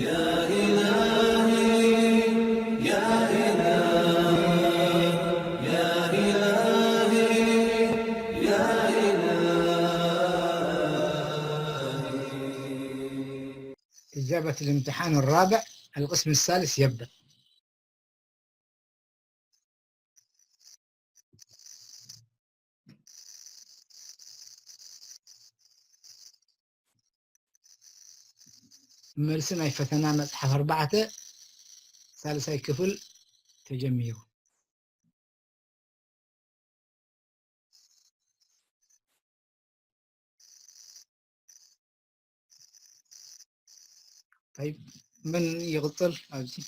يا إلهي، يا إلهي، يا إلهي، يا إلهي. إجابة الامتحان الرابع، القسم الثالث يبدأ. መልሲ ናይ ፈተና መጽሓፍ ኣርባዕተ፣ ሳልሳይ ክፍል ተጀሚሩ። طيب، من يقتل أبدي؟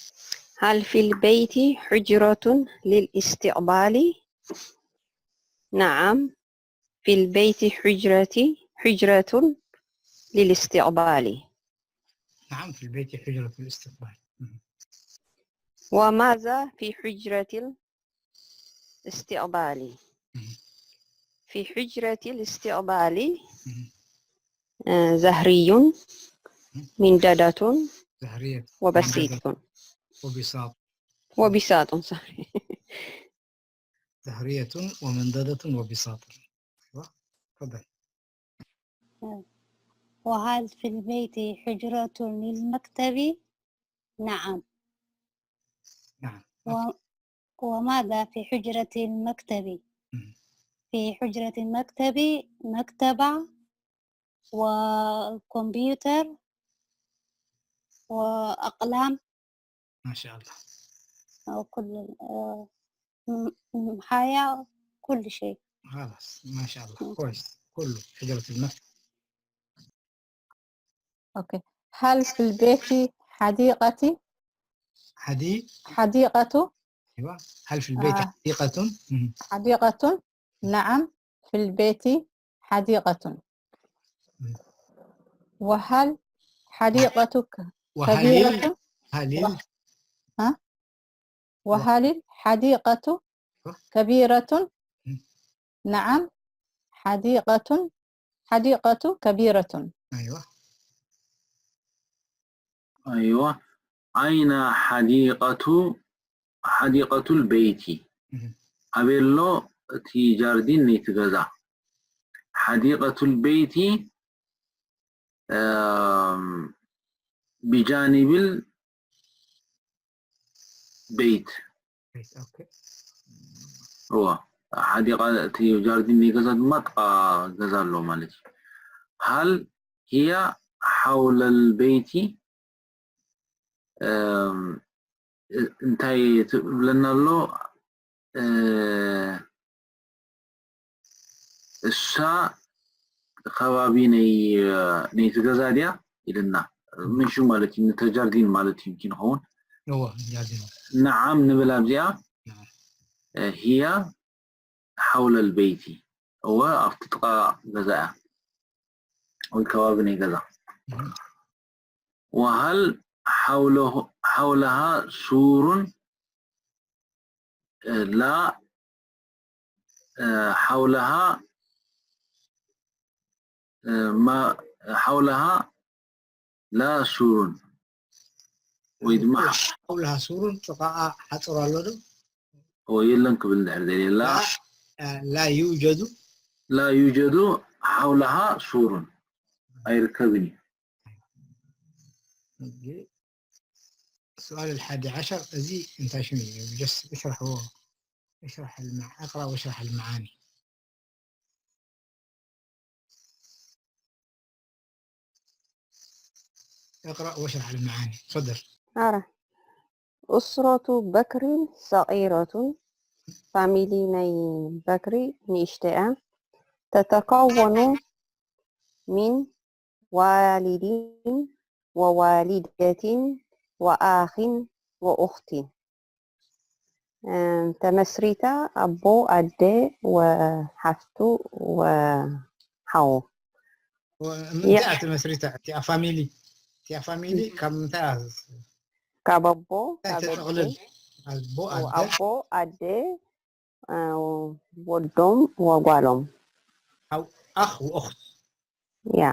هل في البيت حجرة للاستقبال؟ نعم، في البيت حجرة حجرة للاستقبال. نعم، في البيت حجرة للاستقبال. وماذا في حجرة الاستقبال؟ في حجرة الاستقبال آه، زهري، منددة، زهرية، وبسيط. وبساط. وبساط، صحيح. زهرية ومنددة وبساط. أيوة، تفضل. وهل في البيت حجرة للمكتب؟ نعم. نعم. و... وماذا في حجرة المكتب؟ مم. في حجرة المكتب مكتبة وكمبيوتر وأقلام ما شاء الله. وكل ال- آه، م- م- حياة، كل شيء. خلاص، ما شاء الله، كويس. كله حجرة المكتب. أوكي. هل في البيت حديقة؟ حدي حديقة؟ أيوة. هل في البيت آه. حديقة؟ مم. حديقة؟ نعم، في البيت حديقة. وهل حديقتك وهل كبيرة؟ هل ها؟ وهل الحديقة كبيرة؟ نعم، حديقة، حديقة كبيرة. أيوة. أيوة. أين حديقة حديقة البيت؟ مم. ኣበይ ኣሎ እቲ ጃርዲን ናይቲ ገዛ? حديقة البيت آم، بجانب البيت. كويس، أوكي. እዋ ሓዲቃ እቲ ጃርዲን ናይ ገዛ ድማ ጥቃ ገዛ ኣሎ ማለት እዩ። هل هي حول البيت آم، እንታይ ትብለና ኣሎ? እ፣ እሳ ከባቢ ናይ ናይቲ ገዛ ድያ ኢልና ምንሹ ማለት እዩ። ንተጃርዲን ማለት እዩ ይምኪን ይኸውን። እዎ ጃርዲን። نعم ንብል ኣብዚኣ نعم. እ፣ هي حول البيت እወ ኣብቲ ጥቃ ገዛ እያ ወይ ከባቢ ናይ ገዛ። مم. وهل حوله حولها سور؟ لا، حولها ما حولها لا سور ወይ ድማ حولها سور ጥቃኣ ሓፅር ኣሎ ዶ? ወይ የለን ክብል እንድሕር ደልየ ላ لا، لا يوجد. لا يوجد حولها سور ኣይርከብን እዩ። السؤال الحادي عشر እዚ እንታይ ሽሙ እዩ? جس اشرح و اشرح المع اقرأ واشرح المعاني. اقرأ واشرح المعاني. تفضل. ኣረ أسرة بكر صغيرة، ፋሚሊ ናይ በክሪ ንእሽተይ እያ። تتكون من والد ووالدة وأخ وأخت. ተመስሪታ ኣቦ፣ ኣደ፣ ወሓፍቱ፣ ወሓው። ምንታይ ተመስሪታ እቲኣ ፋሚሊ? እቲኣ ፋሚሊ ካብ ምንታይ ካብ ኣቦ፣ ካብ ተጠቕልል? ኣቦ፣ ኣደ፣ ኣቦ፣ ኣደ፣ ወዶም፣ ወጓሎም። ሓው፣ ኣኽ ወእኽት። ያ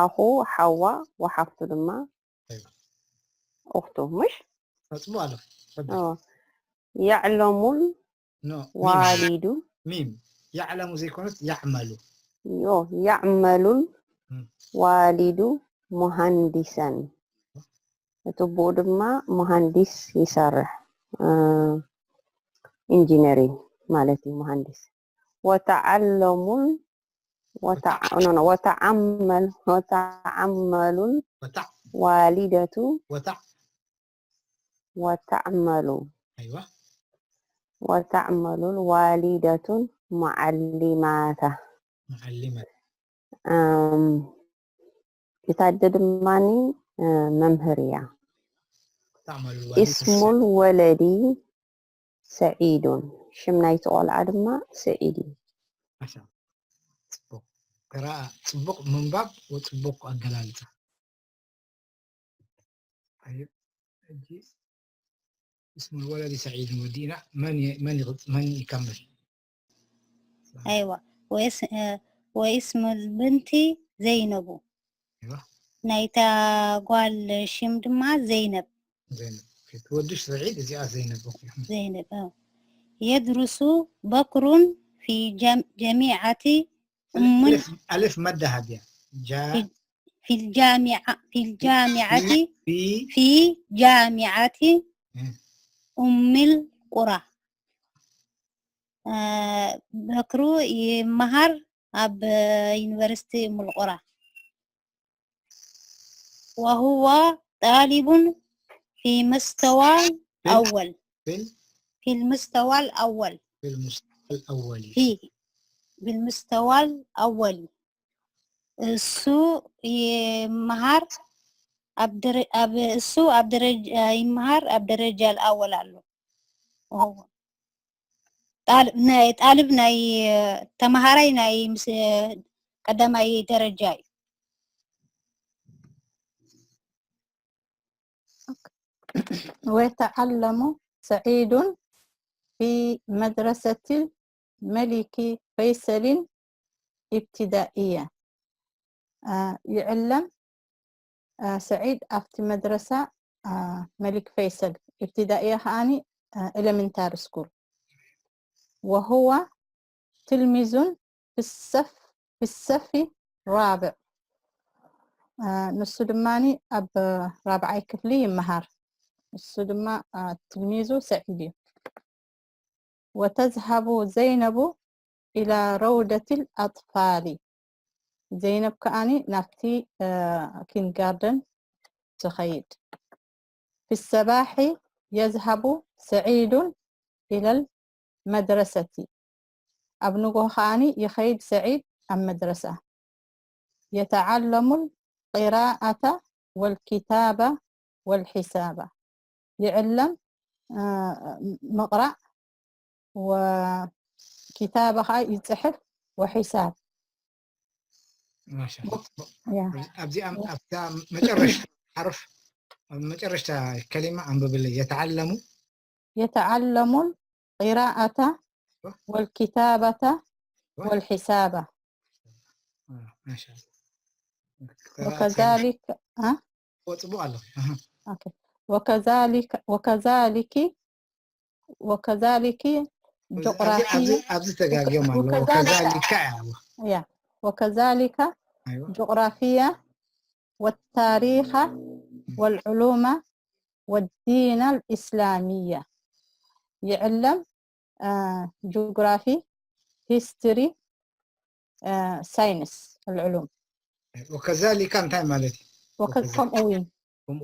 ኣኹ፣ ሓዋ፣ ወሓፍቱ ድማ أخته، مش؟ መፅቡ ኣሎ። يعلم الوالد ሚም ያዕለሙ ዘይኮነት ያዕመሉ። يعمل الوالد مهندسا. እቲ ኣቦኡ ድማ መሃንዲስ ይሰርሕ። ኢንጂነሪንግ ማለት እዩ መሃንዲስ። وتعلم وتعمل وتعمل الوالدة وتعمل أيوة وتعمل الوالدة معلمة. معلمة እታ ኣደ ድማ መምህር እያ። تعمل الوالدة اسم الولد سعيد. ሽም ናይቲ ቆልዓ ድማ ስዒድ እዩ። ማሻ ጽቡቅ ቅራኣ፣ ጽቡቅ ምንባብ ወጽቡቅ ኣገላልጻ። طيب ሕጂ اسم الولد سعيد ወዲእና መን ይ- መን ይቕጽ- መን ይከምል? أيوة. ويس... آه، واسم البنت زينب. أيوة. ናይታ ጓል ሽም ድማ ዘይነብ። ዘይነብ ትወድሽ ስዒድ እዚኣ ዘይነብ እኮ። ዘይነብ أو. يدرس بكر في جم... جامعة أم ألف ألف مد هادية جا في الجامعة في الجامعة في في جامعة مم. أم القرى. آه، بكرو يمهر أب يونيفرسيتي أم القرى، وهو طالب في مستوى الأول. في ال- في المستوى الأول. في المستوى الأولي في في المستوى الأولي. እሱ ይመሃር ኣብ ደረ- ኣብ እሱ ኣብ ደረጃ ይመሃር ኣብ ደረጃ الأول ኣሎ። وهو ጣልብ ናይ ጣልብ ናይ ተመሃራይ ናይ ምስ ቀዳማይ ደረጃ እዩ። ويتعلم سعيد في مدرسة الملك فيصل ابتدائية. آه، يعلم آه، سعيد ኣብቲ መድረሳ آه، መሊክ ፈይሰል ابتدائية ከዓኒ آه، elementary school وهو تلميذ في الصف في الصف الرابع. آه، ንሱ ድማ ኣብ ራብዓይ ክፍሊ ይመሃር። ንሱ ድማ ትልሚዙ ስዒድ እዩ። وتذهب زينب إلى روضة الأطفال. ዘይነብ ከዓኒ ናብቲ ኪንጋርደን ትኸይድ። في الصباح يذهب سعيد إلى المدرسة. ኣብ ንግሆ ከዓኒ ይኸይድ ስዒድ ኣብ መድረሳ። يتعلم القراءة والكتابة والحساب. يعلم ምቕራእ وكتابة ከዓ ይፅሕፍ وحساب. ማሻ ያ ኣብዚኣ ኣብታ መጨረሽታ ሓርፍ ኣብ መጨረሽታ ከሊማ ኣንብብለይ። የተዓለሙ يتعلم القراءة والكتابة والحساب. ማሻ وكذلك ها ወፅቡ ኣለኹ أوكي. وكذلك وكذلك وكذلك جغرافيا ኣብዚ ተጋግዮም ኣለዎ وكذلك ከዛሊካ ያዋ يا وكذلك ኣይዋ جغرافيا والتاريخ والعلوم والدين الإسلامية. يعلم جغرافي history science العلوم. ወከዛሊካ እንታይ ማለት እዩ? وكذلك ከምኡ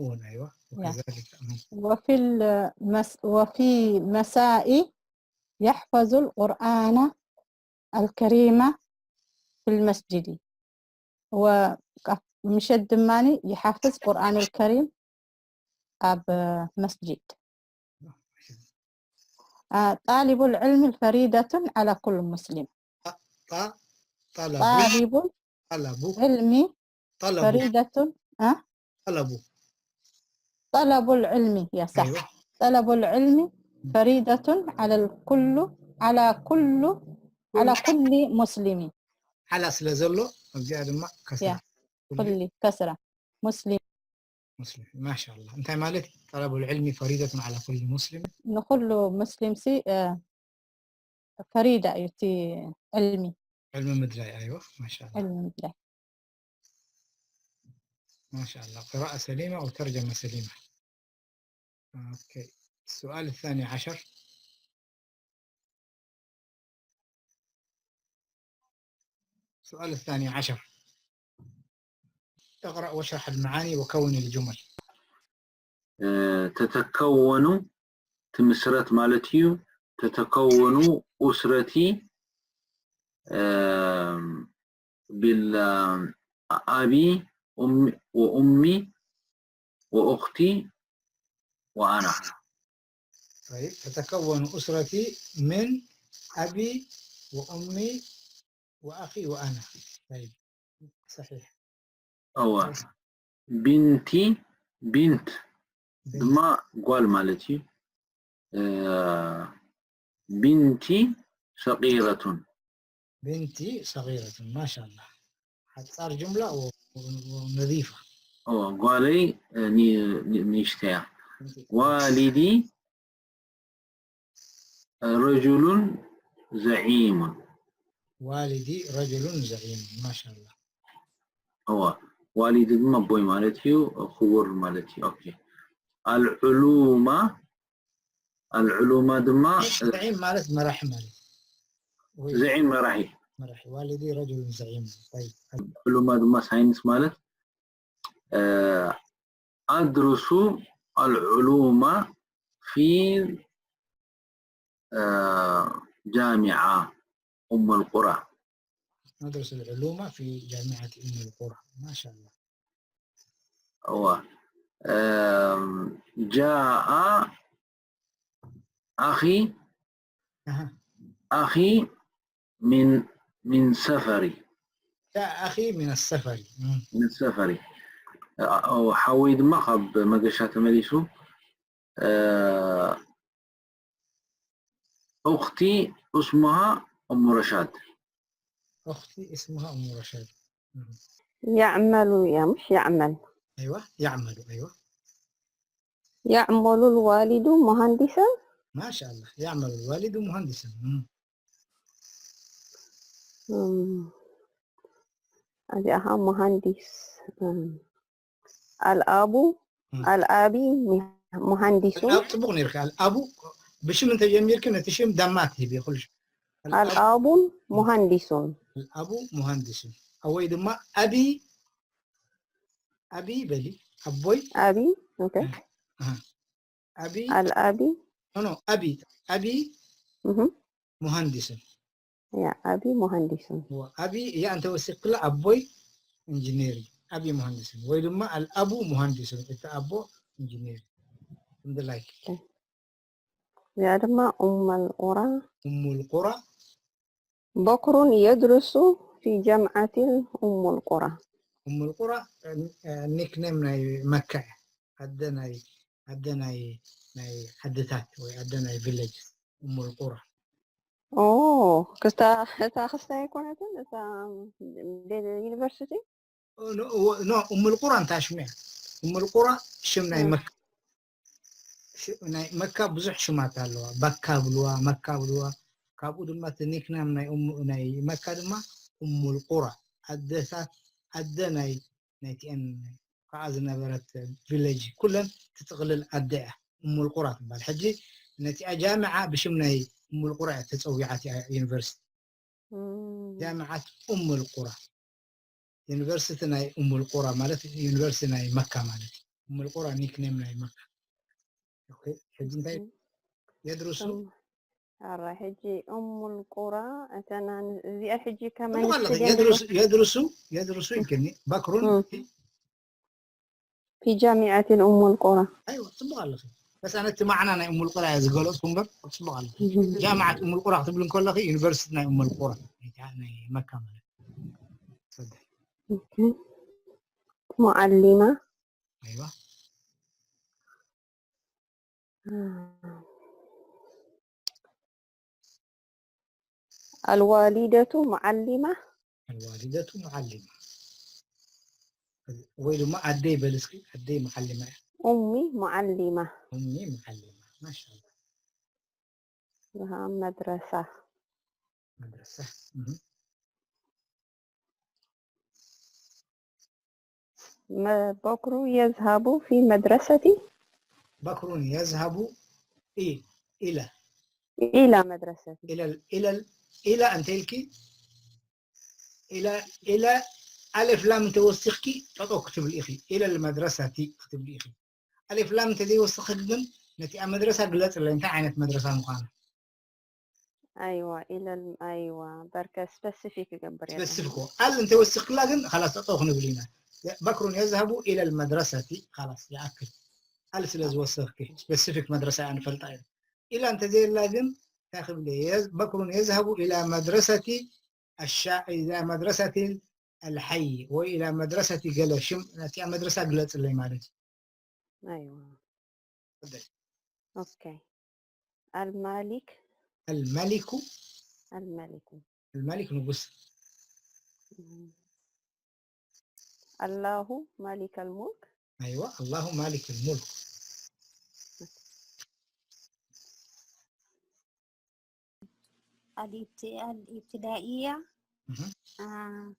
እውን ኣይዋ ያ። ወከዛሊካ وفي المس وفي مساء يحفظ القرآن الكريم في المسجد. ومشد دماني يحفظ قرآن الكريم أب مسجد. آه، طالب العلم فريضة على كل مسلم. ጣ- ጠለቡ طالب ጠለቡ العلم ጠለቡ فريضة. آه؟ ጠለቡ طلب العلم يا صح. ኣይዋ طلب العلم فريضة على الكل على كل على كل مسلم. ሓላ ስለ ዘሎ ኣብዚኣ ድማ ከስራ ያ። كل كسرة مسلم. ሙስሊም። ማሻኣላ። እንታይ ማለት እዩ? ጠለቡል ዕልሚ ፈሪደቱን ዓላ ኩሊ ሙስሊም። ንኹሉ ሙስሊም ሲ እ፣ ፈሪዳ እዩ እቲ ዕልሚ። ዕልሚ ምድላይ። ኣይዋ። ማሻኣላ። ዕልሚ ምድላይ። ማሻኣላ። ቅራኣ ሰሊማ ወተርጀማ ሰሊማ። ኦኬ። السؤال الثاني عشر. السؤال الثاني عشر. اقرأ واشرح المعاني وكون الجمل. እ፣ ተተከወኑ ትምስረት ማለት እዩ። ተተከወኑ ኡስረቲ እ፣ ቢል ኣቢ ኡሚ ወኡሚ ወኡኽቲ ወኣና። طيب، تتكون أسرتي من أبي وأمي وأخي وأنا. طيب، صحيح. እወ ቢንቲ ቢንት ድማ ጓል ማለት እዩ። እ፣ ቢንቲ ሰቂረቱን بنتي صغيرة، ما شاء الله. حتصار جملة و- و- ونظيفة. እወ ጓለይ እ፣ ኒ- ኒ- ንእሽተያ። ዋሊዲ ረጁሉን ዘዒሙን። والدي رجل زعيم، ما شاء الله. እወ ዋሊዲ ድማ ኣቦይ ማለት እዩ፣ ክቡር ማለት እዩ። ኦኬ። ኣልዑሉማ ኣልዑሉማ ድማ زعيم ማለት መራሒ ማለት ወይ ዘዒም መራሒ። መራሒ። والدي رجل زعيم. طيب. ዑሉማ ድማ ሳይንስ ማለት እ፣ ኣድርሱ ኣልዑሉማ ፊ እ፣ ጃሚዓ ኡሙል ቁራ። أدرس العلوم في جامعة أم القرى. ما شاء الله. እወ እ፣ ጃኣ ኣኺ أها. ኣኺ ሚን ሚን ሰፈሪ جاء أخي من السفر. مم. ሚን ሰፈሪ። እ፣ ሓወይ ድማ ካብ መገሻ ተመሊሱ። እ፣ ኡኽቲ እስሙሃ እሙ ረሻድ። أختي اسمها أم رشاد. مم. يعمل يا مش يعمل أيوة، يعمل. أيوة. يعمل الوالد مهندسا ما شاء الله، يعمل الوالد مهندسا. مم. እዚኣ ኸዓ መሃንዲስ እም፣ ኣልኣቡ እም። ኣልኣቢ ሚ- መሃንዲሱ ኣብ ጽቡቕ ነይርካ። ኣልኣቡ ብሽም እንተጀሚርኪ ነቲ ሽም ዳማ ትህቢ ኩሉ ሽም። ኣልኣቡ ኣልኣቡን መሃንዲሱን ኣልኣቡ መሃንዲሱን። ኣወይ ድማ ኣቢ ኣቢ በሊ ኣቦይ ኣቢ ኦኬ ኣቢ ኣልኣቢ ኖ ኖ ኣቢ ኣቢ እህም፣ መሃንዲስን ያ ኣቢ መሃንዲሱን ኣቢ እያ እንተወሲኽክላ ኣቦይ ኢንጂነር እዩ። ኣቢ መሃንዲስን ወይ ድማ ኣልኣቡ መሃንዲስን እቲ ኣቦ ኢንጂነር እንድላይ እዚኣ ድማ ኡመል ቁራ እሙል ቁራ በክሩን የድርሱ ፊ ጀምዓቲል ኡሙል ቁራ እሙል ቁራ ኒክኔም ናይ መካ እያ። ኣደ ናይ ኣደ ናይ ናይ ዓድታት ወይ ኣደ ናይ ቪሌጅ እሙል ቁራ ኦ ክስታ እታ ክስታ ኣይኮነትን እታ ዩኒቨርሲቲ ኖ እሙል ቁራ እንታይ ሽሙ እያ? እሙል ቁራ ሽም ናይ እ። መካ ሽ- ናይ መካ ብዙሕ ሽማት ኣለዋ። በካ ብልዋ፣ መካ ብልዋ። ካብኡ ድማ እቲ ኒክናም ናይ እሙ ናይ መካ ድማ እሙል ቁራ ኣደታት ኣደ ናይ ናይቲአን ከዓ ዝነበረት ቪሌጅ ኩለን ትጥቕልል ኣደ እያ እሙል ቁራ ትበሃል። ሕጂ ነቲኣ ጃምዓ ብሽም ናይ እሙል ቁራ እያ ተፀዊዓት እያ ዩኒቨርሲቲ እም፣ ጃምዓት ኡሙል ቁራ ዩኒቨርሲቲ ናይ ኡሙል ቁራ ማለት ዩኒቨርሲቲ ናይ መካ ማለት እዩ። ኡሙል ቁራ ኒክኔም ናይ መካ። ኦኬ፣ ሕጂ እንታይ የድርሱ እም፣ ኣራ ሕጂ ኡሙል ቁራ እተና እዚኣ ሕጂ ከመን ጽቡቕ ኣለኺ። ስትድያ የድርሱ የድርሱ የድርሱ ይልክኒ ባክሩን እም። ፊ ጃሚዓቲል ኡሙል ቁራ ኣይዋ ጽቡቕ ኣለኺ። በስ ኣነ እቲ ማዕና ናይ ኡሙል ቁራ እየ ዝገለጽኩ እምበር ጽቡቕ ኣለኺ። ጃምዓት ኡሙል ቁራ ክትብል እንከለኺ ዩኒቨርሲቲ ናይ ኡሙል ቁራ ናይ መካ ማለት እዩ። ኦኬ። ሙዓሊማ ኣይዋ ኣልዋሊደቱ ሙዓሊማ الوالدة معلمة. ወይ ድማ ኣደይ በል እስኪ። ኣደይ መዓሊማ እያ። أمي معلمة. أمي معلمة. ማሻኣላ። نعم، مدرسة. መድረሳ። እህ። م- بكر يذهب في مدرستي. بكر يذهب إي- إلى إلى مدرستي. إلى ال- إلى ال- إلى أنت إلكي إلى إلى ألف لام أنت وسخكي تطوك كتب الإخي إلى المدرسة تي كتب الإخي ألف لام أنت دي وسخك جن نتي مدرسة قلت لها أنت عينت مدرسة مخانة. أيوة، إلى الم- أيوة، بركة specific يقبر يا سبيسيفيك ال أنت وسخك لا جن خلاص تطوك نبلينا. بكر يذهب إلى المدرسة خلاص يأكل ال سلز وسخكي سبيسيفيك مدرسة أنا فلطة إلى أنت زي لا جن تاخذ لي يز- بكر يذهب إلى مدرسة الشا إلى مدرسة الحي وإلى مدرسة قلشم نتي مدرسة قلت اللي مالك. أيوة. تفضل. أوكي. المالك. الملك الملك. الملك نقص. مم. الله مالك الملك. أيوة الله مالك الملك. الابت- الابتدائية. مهم. آه،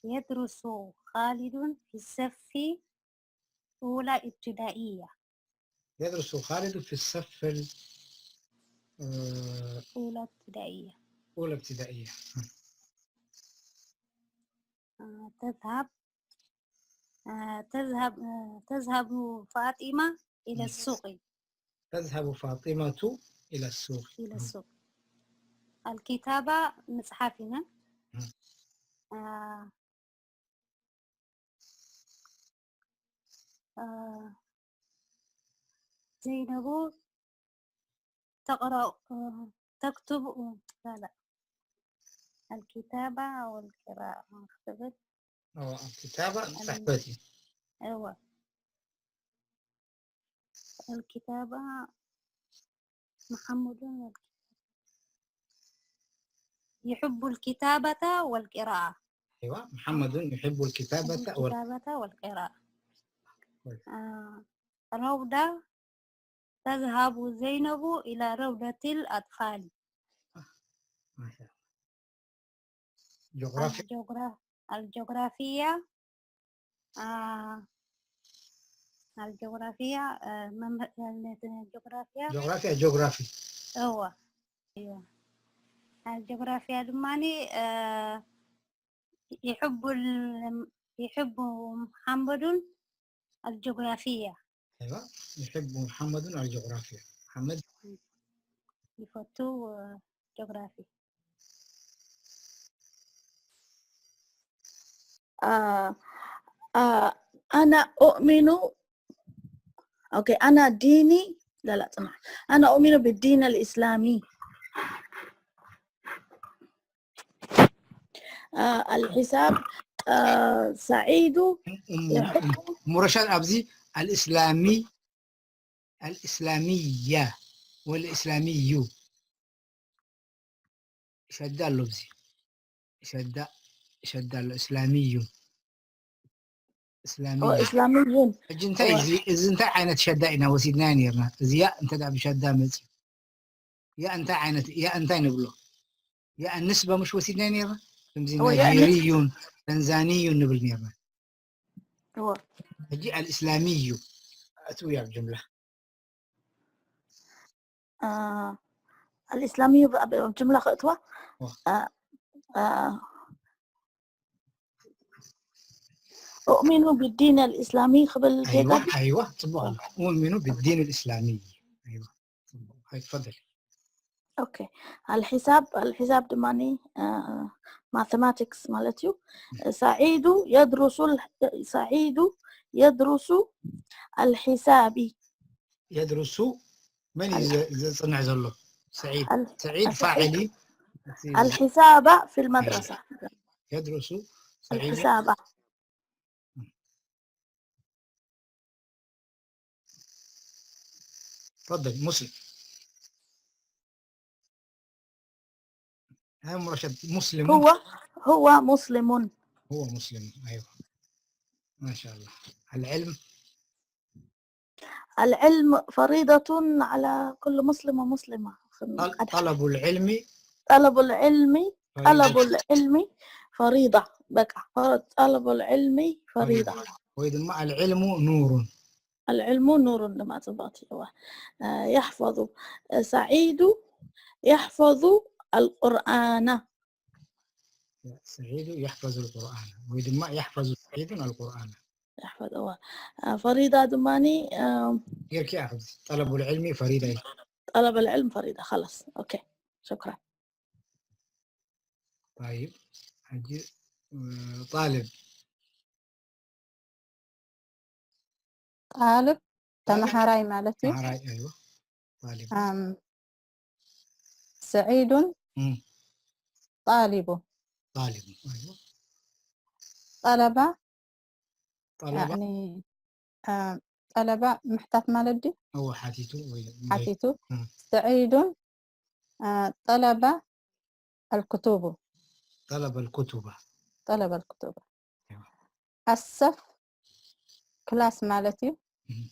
يدرس خالد في الصف أولى ابتدائية. يدرس خالد في الصف ال- آه، أولى ابتدائية. أولى ابتدائية. آه، تذهب آه، تذهب آه، تذهب فاطمة إلى السوق. تذهب فاطمة إلى السوق. إلى السوق. الكتابة مصحفنا. مم. آه، آه، زينب تقرأ آه، تكتب آه، لا لا الكتابة والقراءة اختبت. أو الكتابة صحبتي. أيوة. الكتابة محمد يحب الكتابة والقراءة. أيوة محمد يحب الكتابة وال- الكتابة والقراءة. كويس. آه، روضة تذهب زينب إلى روضة الأطفال. ما شاء الله. جغرافيا. الجغرا- الجغرافية آه، الجغرافيا آه، مم- الجغرافيا جغرافيا جغرافي. هو أيوة. الجغرافيا دماني آه، يحب ال- يحب محمد الجغرافية. أيوة يحب محمد الجغرافيا. محمد يفوتو جغرافي. آه آه أنا أؤمن أوكي أنا ديني لا لا سمح أنا أؤمن بالدين الإسلامي. آه الحساب آه سعيد يحب مرشد أبزي الإسلامي الإسلامية والإسلامي شد اللبزي شد شد الإسلامي هو إسلامي إسلاميون ሕጂ እንታይ እዚ እዚ እንታይ ዓይነት ሸዳ ኢና ወሲድናዮ ነርና? እዚ ያ እንተ ደኣ ብሸዳ መፅዩ ያ እንታይ ዓይነት ያ እንታይ ንብሎ? ያ ንስባ ምሽ ወሲድናዮ ነርና? ከምዚ هو يا ናይጄሪዩን ተንዛኒዩን ንብል ነርና። هو ሕጂ ኣልእስላሚዩ ኣትውያ ኣብ ጅምላ آه الإسلامي ب- ب- بجملة خطوة واه. آه آه أؤمن بالدين الإسلامي قبل ኣይዋ كده ኣይዋ ፅቡቅ ኣሎ። أؤمن بالدين الإسلامي ኣይዋ ፅቡቅ ኣይትፈضل أوكي الحساب الحساب دماني آه ماثيماتكس مالتيو سعيد يدرس ال- سعيد يدرس الحساب يدرس من ي- ز- ዘፅንዕ ዘሎ سعيد ال- سعيد الحساب- فاعل الحساب في المدرسة يدرس سعيد الحساب تفضل مسلم ها مرشد مسلم هو هو مسلم هو مسلم ايوه ማሻኣላ። ኣልዕልም العلم فريضة على كل مسلم ومسلمة ጠለቡል ዕልሚ طلب العلم طلب العلم فريضة በቃ طلب العلم فريضة ወይ ድማ ኣልዕልሙ ኑሩን العلم نور ድማ ፅቡቕቲ እዋ يحفظ سعيد يحفظ القرآن سعيد يحفظ القرآن ወይ ድማ يحفظ سعيد القرآن يحفظ እዋ ፈሪዳ ድማኒ ጌርኪ ኣብዚ ጠለቡል ዕልሚ ፈሪዳ እዩ طلب العلم فريضة خلاص أوكي شكرا طيب ሕጂ ጣልብ ጣልብ ተመሃራይ ማለት እዩ ተማሃራይ እዩ ጣልብ أم سعيد مم. طالب ጣልብ እዩ طلب ጠለባ يعني أم طلب ምሕታት ማለት ድዩ እዎ ሓቲቱ ወይ ሓቲቱ مم. سعيد أه طلب الكتب ጠለበ الكتب طلب الكتب أيوة. الصف ክላስ ማለት እዩ مم.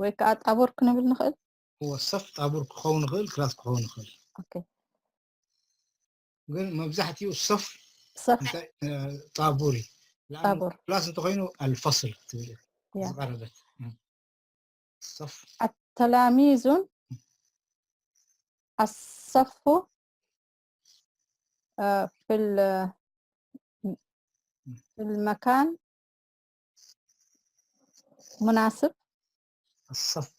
ወይ ከዓ ጣቦር ክንብል ንኽእል እዎ ሰፍ ጣቡር ክኸውን ይኽእል ክላስ ክኸውን ይኽእል أوكي ግን መብዛሕትኡ ሰፍ صف እንታይ እ፣ ጣቡር እዩ ለኣኑ ጣቡር ክላስ እንተኮይኑ الفصل ትብል እያ يا ዝቐረበት እም። ሰፍ التلاميذ الصف آه، في ال- في المكان مناسب الصف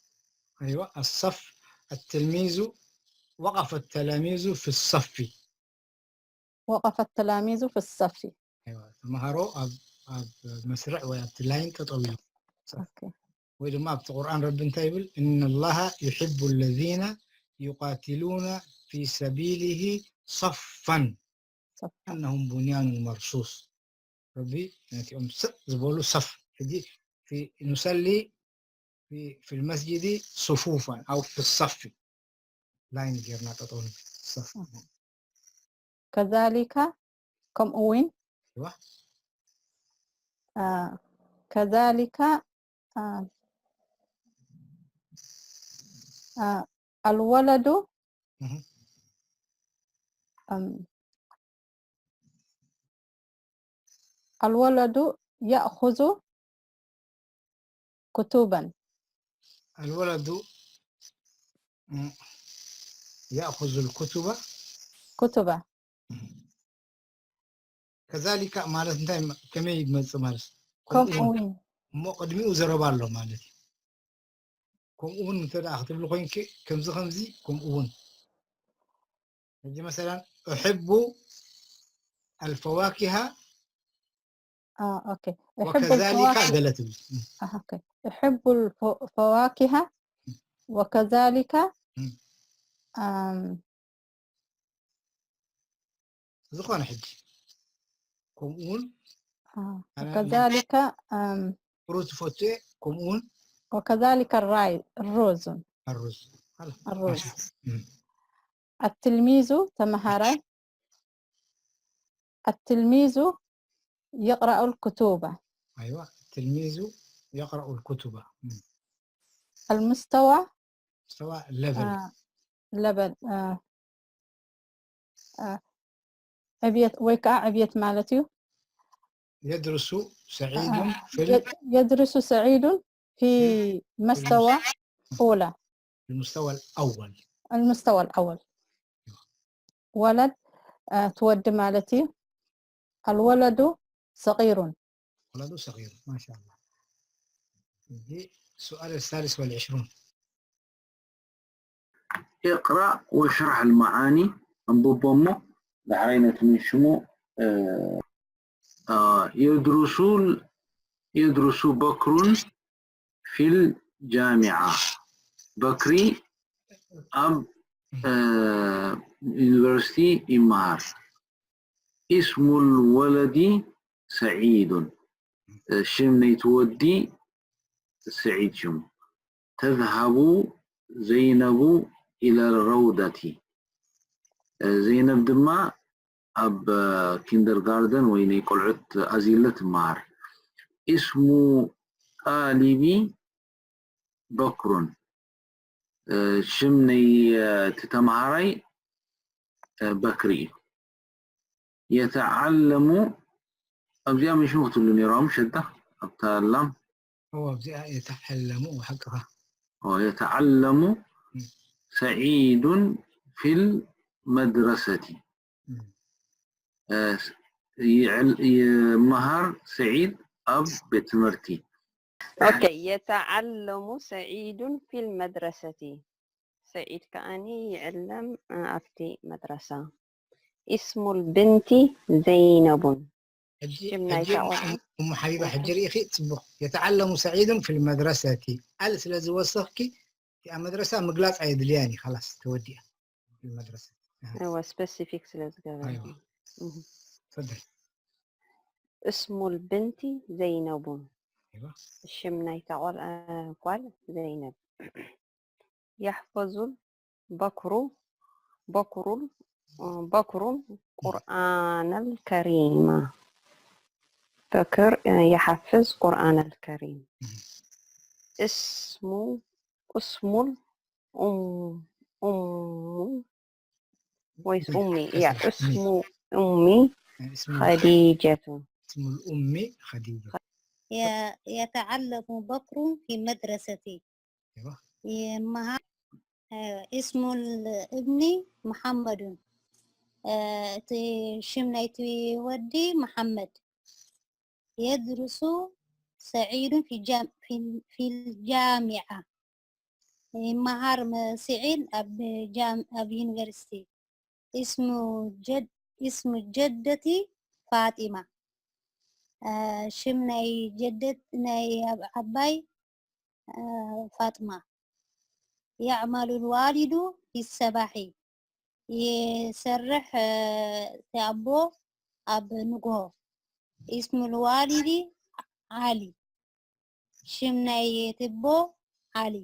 أيوة الصف التلميذ وقف التلاميذ في الصف وقف التلاميذ في الصف أيوة ተምሃሮ ኣብ ኣብ መስርዕ ወይ ኣብቲ ላይን ጠጠው ኢሎም أوكي ወይ ድማ ኣብቲ ቁርኣን ረቢ እንታይ ይብል إن الله يحب الذين يقاتلون في سبيله صفا صف كأنهم بنيان مرصوص ረቢ ነቲኦም ስቕ ዝበሉ ሰፍ ሕጂ في نصلي في في المسجد صفوفا أو في الصف ላይን ጌርና ጠጠው ንብል ሰፍ كذلك ከምኡ እውን أيوة آه، كذلك آه، آه، الولد مهم. أم، الولد يأخذ كتبا الولد مم. يأخذ الكتب كتبا كذلك ማለት እንታይ ከመይ ይመጽእ ማለት ከምኡ እውን እሞ ቅድሚኡ ዘረባ ኣሎ ማለት እዩ ከምኡ እውን እንተ ደኣ ክትብሊ ኮይንኪ ከምዚ ከምዚ ከምኡ እውን ሕጂ مثلا أحب الفواكه آه أوكي أحب وكذلك الفواكه ገለ ትብል آه أوكي أحب الفواكه وكذلك مم. آم، ዝኾነ ሕጂ ከምኡ እውን آه أنا وكذلك آم، ፍሩት ፈትየ ከምኡ እውን وكذلك الراي الروز الرز خلاص الروز ماشي. مم. التلميذ ተምሃራይ التلميذ يقرأ الكتب أيوة التلميذ يقرأ الكتب مم. المستوى مستوى level آه level آه آه ዕብየት ወይ ከዓ ዕብየት ማለት እዩ يدرس سعيد في ال- يد- يدرس سعيد في مستوى أولى المستوى الأول المستوى الأول ولد آه ትወዲ ማለት እዩ الولد صغير ولد صغير ما شاء الله السؤال الثالث والعشرون اقرأ واشرح المعاني أنبوبومو دحرينة من شمو آه، آه، يدرس ال- يدرس بكر في الجامعة بكري أب آه، university إمار اسم الولد سعيد آه، شم نيتودي سعيد شم تذهب زينب إلى الروضة آه، زينب دما أب كيندرغاردن وين يقول عدت أزيلة مار اسم طالبي بكر. ሽም ናይ እቲ ተምሃራይ በክሪ እዩ። የተዓለሙ ኣብዚኣ ምሽሙ ክትብሉ ነይሮም ሸዳ ኣብታ ላም እዎ ኣብዚኣ የተዓለሙ ሓቅኻ የተዓለሙ ሰዒዱን ፊል መድረሰቲ ይመሃር ሰዒድ ኣብ ቤት ትምህርቲ ኦኬ የተዓለሙ ሰዒዱን ፊል መድረሰቲ ሰዒድ ከኣኒ ይዕለም ኣብቲ መድረሳ ኢስሙል ብንቲ ዘይነቡን እሙ ሓቢባ ሕጂ ርኢኺ ፅቡቅ የተዓለሙ ሰዒዱን ፊል መድረሰቲ ኣል ስለ ዝወሰኽኪ እቲኣ መድረሳ ምግላፅ ኣየድልያን እዩ ካላስ ተወዲኣ መድረሰቲ እወ ስፐሲፊክ ስለ ዝገበረ ፈደል እስሙል ብንቲ ዘይነቡን ሽም ናይታ ጓል ዘይነብ የሕፈዙል በክሩ በክሩል በክሩን ቁርኣነል ከሪማ በክር የሓፍዝ ቁርኣነል ከሪም እስሙ እስሙል ኡሙ ወይስ ኡሚ ያ እስሙ ኡሚ ኸዲጀቱ اسم الأم خديجة يتعلم بكر في مدرستي يمهر اسم الابن محمد እቲ ሽም ናይቲ ወዲ መሓመድ يدرس سعيد في الجامعة ይመሃር ስዒድ ኣብ ዩኒቨርሲቲ اسم جدتي فاطمة ሽም ናይ ጀደት ናይ ዓባይ ፋጥማ يعمل الوالد في الصباح ይሰርሕ እቲ ኣቦ ኣብ ንግሆ اسم الوالد علي ሽም ናይ እቲ ኣቦ ዓሊ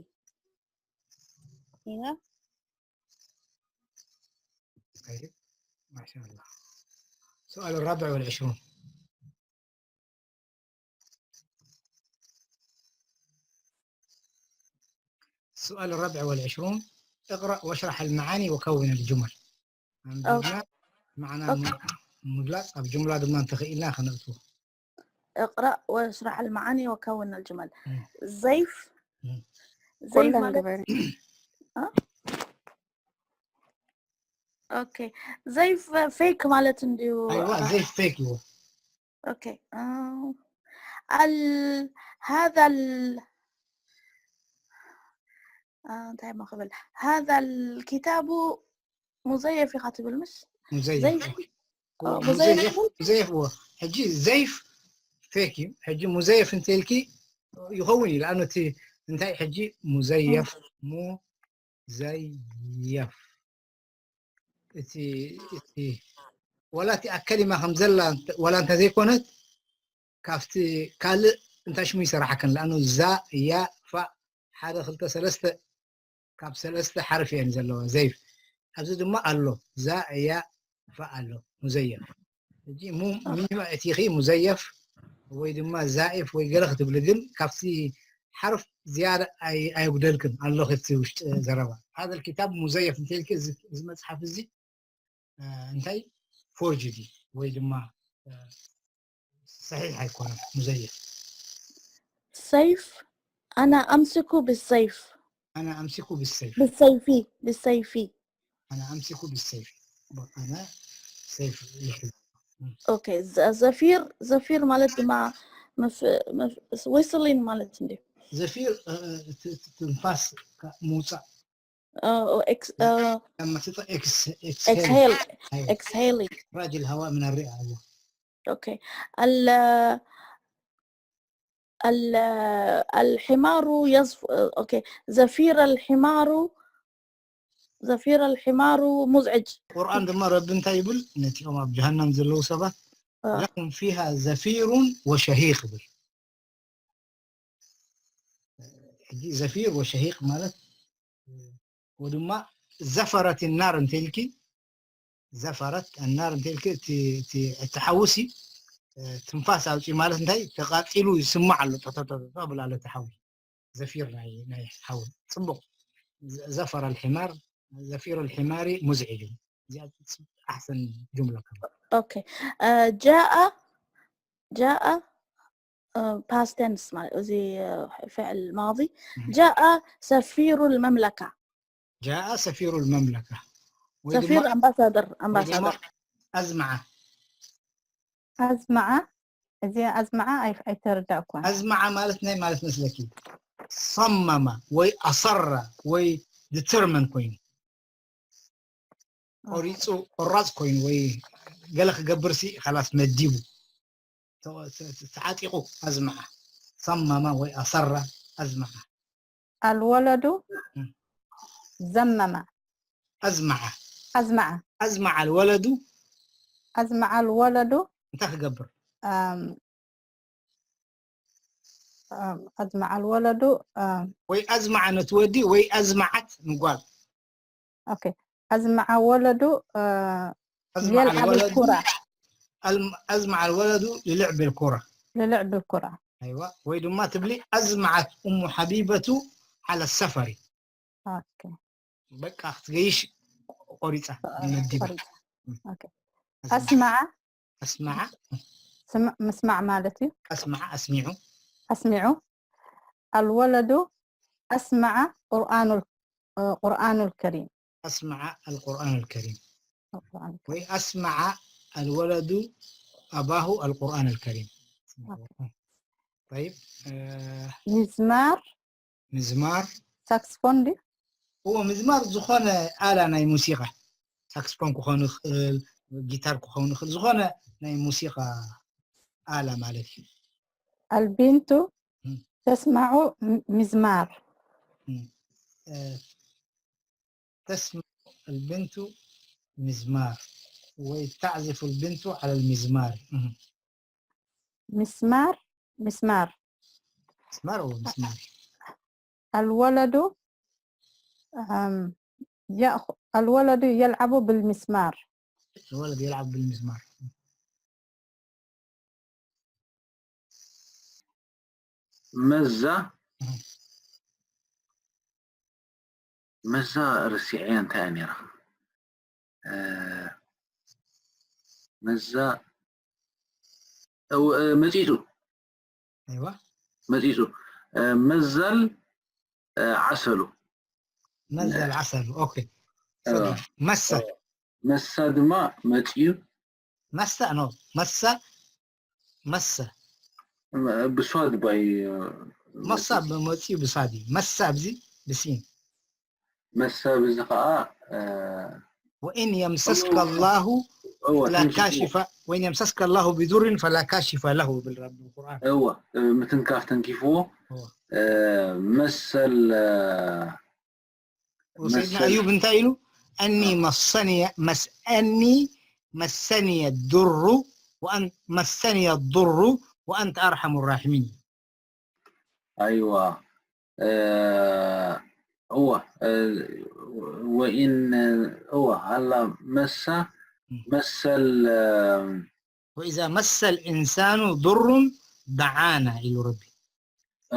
طيب ما شاء الله السؤال الرابع والعشرون السؤال الرابع والعشرون اقرأ واشرح المعاني وكون الجمل معنا مبلغ أب جملة ضمن تخيلنا خنقته اقرأ واشرح المعاني وكون الجمل زيف زيف مالت اه اوكي زيف فيك مالت نديو ايوه زيف فيك هو اوكي آه. ال... هذا ال... آه... እንታይ ክብል هذا الكتاب مزيف ኢኻ ትብል مش مزيف مزيف مزيف هو ሕጂ زيف فيك እዩ ሕጂ مزيف እንተልኪ ይኸውን እዩ لأنه እቲ እንታይ ሕጂ مزيف مزيف እቲ እቲ ወላ እቲ ኣከሊማ ከም ዘላ ወላ እንተ ዘይኮነት ካብቲ ካልእ እንታይ ሽሙ ይሰራሓከን ለኣኑ ዛ ያ ፋእ ሓደ ክልተ ሰለስተ ካብ ሰለስተ ሓርፍ እየን ዘለዋ ዘይፍ ኣብዚ ድማ ኣሎ ዛ ያ ፋእ ኣሎ ሙዘየፍ ሕጂ ሚማ እቲኺ ሙዘየፍ ወይ ድማ ዛኢፍ ወይ ገለ ክትብሊ ግን ካብቲ ሓርፍ ዝያዳ ኣየጉደልክን ኣሎ እቲ ውሽጢ ዘረባ هذا الكتاب مزيف እንተልኪ እዚ መፅሓፍ እዚ እንታይ forgery ወይ ድማ صحيح ኣይኮነን مزيف سيف أنا أمسك بالسيف أنا أمسك بالسيف بالسيف بالسيف أنا أمسك بالسيف أنا سيف يحب ኦኬ ዘፊር ዘፊር ማለት ድማ whistling ማለት እንዲ ዘፊር ትንፋስ ምውፃእ exhale exhaling إخراج الهواء من الرئة أيوة okay ال الحمار يصف okay زفير الحمار زفير الحمار مزعج ቁርኣን ድማ ረቢ እንታይ ይብል ነቲኦም ኣብ ጀሃነም ዘለዉ ሰባት لهم فيها زفير وشهيق ይብል ሕጂ ዘፊር ወሸሂቅ ማለት ወድማ ዘፈረት ናር እንተልኪ ዘፈረት ናር እንተልኪ እቲ ሓውሲ ትንፋስ ኣውፅኡ ማለት እንታይ? ተቃፂሉ ይስማዕ ኣሎ። ጠጠጠጠ ብላለ እቲ ሓዊ፣ ዘፊር ናይ ናይ ሓዊ። ፅቡቕ። ዘፈረ ልሒማር፣ ዘፊር ልሒማሪ ሙዝዒጁ። እዚኣ ኣሕሰን ጁምላ ከማ ኦኬ። ጃኣ ጃኣ ፓስት ቴንስ ማለት እዚ ፍዕል ማዲ። ጃኣ ሰፊሩ ልመምለካ። ጃኣ ሰፊሩ ልመምለካ ወይ ሰፊር ድማ ኣምባሳደር ወይ ድማ ኣምባሳደር ኣዝመዓ። ኣዝመዓ። እዚ ኣዝመዓ ኣይ- ኣይተረዳእኳን። ኣዝመዓ ማለት ናይ ማለት መስለኪ? ሰመመ ወይ ኣሰረ ወይ ዲተርመን ኮይኑ፣ ቆሪፁ፣ ቆራፅ ኮይኑ ወይ ገለ ክገብር ሲ ኸላስ መዲቡ ተ- ተ- ተዓጢቑ። ኣዝመዓ ሰመመ ወይ ኣሰረ። ኣዝመዓ ኣልወለዱ እም። ዘመመ ኣዝመዓ ኣዝመዓ ኣዝመዓ ኣልወለዱ ኣዝመዓ ኣልወለዱ እንታይ ክገብር? ኣም፣ ኣም፣ ኣዝመዓ ኣልወለዱ ኣም፣ ወይ ኣዝመዓ ነቲ ወዲ ወይ ኣዝመዓት ንጓል። ኦኬ። ኣዝመዓ ወለዱ አ፣ ኣዝመዓ የልዓብ ኣልወለዱ ኩራ ኣልም- ኣዝመዓ ኣልወለዱ ልልዕብ ልኩራ። ልልዕብ ኩራ ኣይዋ። ወይ ድማ ትብሊ ኣዝመዓት እሙ ሓቢበቱ ዓለ ሰፈሪ። ኦኬ። በቃ ክትገይሽ ቆሪፃ መዲባ። ኦኬ። ኣስመዓ ኣስመዓ ስም- ምስማዕ ማለት እዩ። ኣስመዓ ኣስሚዑ። ኣስሚዑ ኣልወለዱ ኣስመዓ ቁርኣኑል ቁርኣኑል ከሪም ኣስመዓ ኣልቁርኣን ኣልከሪም ቁርኣን ወይ ኣስመዓ ኣልወለዱ ኣባሁ ኣልቁርኣን ኣልከሪም። ጠይብ። ሚዝማር ምዝማር ሳክስፎን ድዩ? እዎ፣ ምዝማር ዝኾነ ኣላ ናይ ሙሲቃ፣ ሳክስፎን ክኾን ይኽእል፣ ጊታር ክኾን ይኽእል፣ ዝኾነ ናይ ሙሲቃ ኣላ ማለት እዩ። ኣልቢንቱ እም። ተስማዑ ም- ሚዝማር እም። እ፣ ተስማዑ ኣልቢንቱ ሚዝማር ወይ ተዕዚፉ ኣልቢንቱ ዓለ ልሚዝማር። እም። ሚስማር ሚስማር ሚዝማር እዎ፣ ሚዝማር። ኣልወለዱ ኣም፣ የእኹ- ኣልወለዱ የልዓቡ ብልሚስማር الولد يلعب بالمزمار. መዛ እህ። መዛ ርሲዐያ እንታይ እያ ነይራ? እ፣ መዛ እው፣ እ፣ መጺጹ أيوة. መጺጹ እ፣ መዛል እ፣ ዓሰሉ مزة العسل. أوكي. أيوة. صديق. مسة. መሳ ድማ መጺኡ مسة نو. مسة. مسة. ብሷድ ባይ مسة بموتي بصادي. مسة بزي بسين. መሳ ብዚ ከዓ እ፣ وإن يمسسك الله እወ فلا ተንኪፉ كاشف، وإن يمسسك الله بضر فلا كاشف له بالرب القرآن. እወ እ፣ ምትንካፍ ተንኪፍዎ እወ። እ፣ መሰል እ፣ وسيدنا መሰል أيوب انت إلو أني آه. مسني مس أني مسني الضر وأن مسني الضر وأنت أرحم الراحمين. ኣይዋ እ፣ እወ እ፣ ወኢን እወ ሃላ መሳ መሰል እ፣ وإذا مس الإنسان ضر دعانا إلو ربي.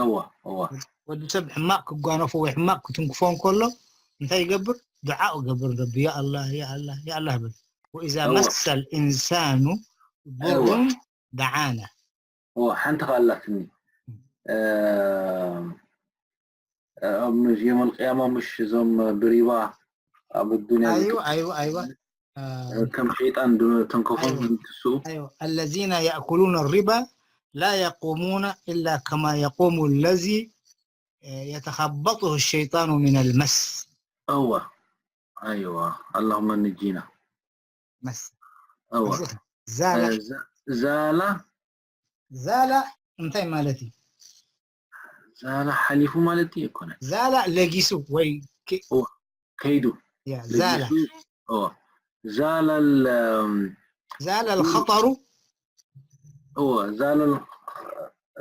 እወ እወ ወዲ ሰብ ሕማቕ ክጓነፎ ወይ ሕማቕ ክትንክፎ እንከሎ እንታይ ይገብር? ዱዓ ይገብር። ረቢ ያ ኣላህ ያ ኣላህ ያ ኣላህ ይብል። وإذا እወ مس الإنسان ضر እወ دعانا. እወ ሓንቲ ከኣላትኒ እ፣ ኣብ የውመል ቅያማ ምሽ እዞም ብሪባ ኣብ ኣዱንያ أيوة أيوة أيوة. ዝት- ከም ሸይጣን ድ- ተንከፎም أيوة. እንትስኡ أيوة. الذين يأكلون الربا لا يقومون إلا كما يقوم الذي يتخبطه الشيطان من المس. እወ ኣይዋ اللهم نجينا مس. እወ أرجوك. زال. እ፣ ዛ- ዛላ زال እንታይ ማለት እዩ? ዛላ ሓሊፉ ማለት እዩ ኣይኮነን زال ለጊሱ ወይ ክ- ከይዱ ያ زال. ለጊሱ እወ ዛላ ል- زال الخطر. እወ ዛላ ል-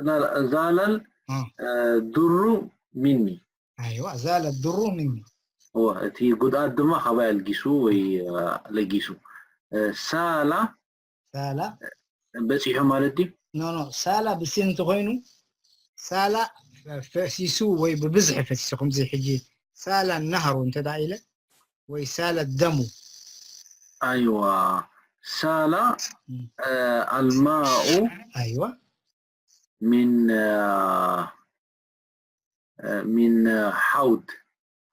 ዛላ ል- ዛላ ል- آه. እ፣ ዱሩ ሚኒ أيوة زال الضر مني. እወ እቲ ጉድኣት ድማ ካባይ ኣልጊሱ ወይ እ፣ ለጊሱ እ፣ ሳላ زال. በፂሑ ማለት ድዩ? ኖ ኖ ሳላ ብሲን እንተኮይኑ ሳላ ፈሲሱ ወይ ብብዝሒ ፈሲሱ ከምዚ ሕጂ ሳላ ናህሩ እንተ ደኣ ኢለ ወይ ሳለ ደሙ أيوة سال مم. آه، الماء ايوه من آه، آه، من آه، حوض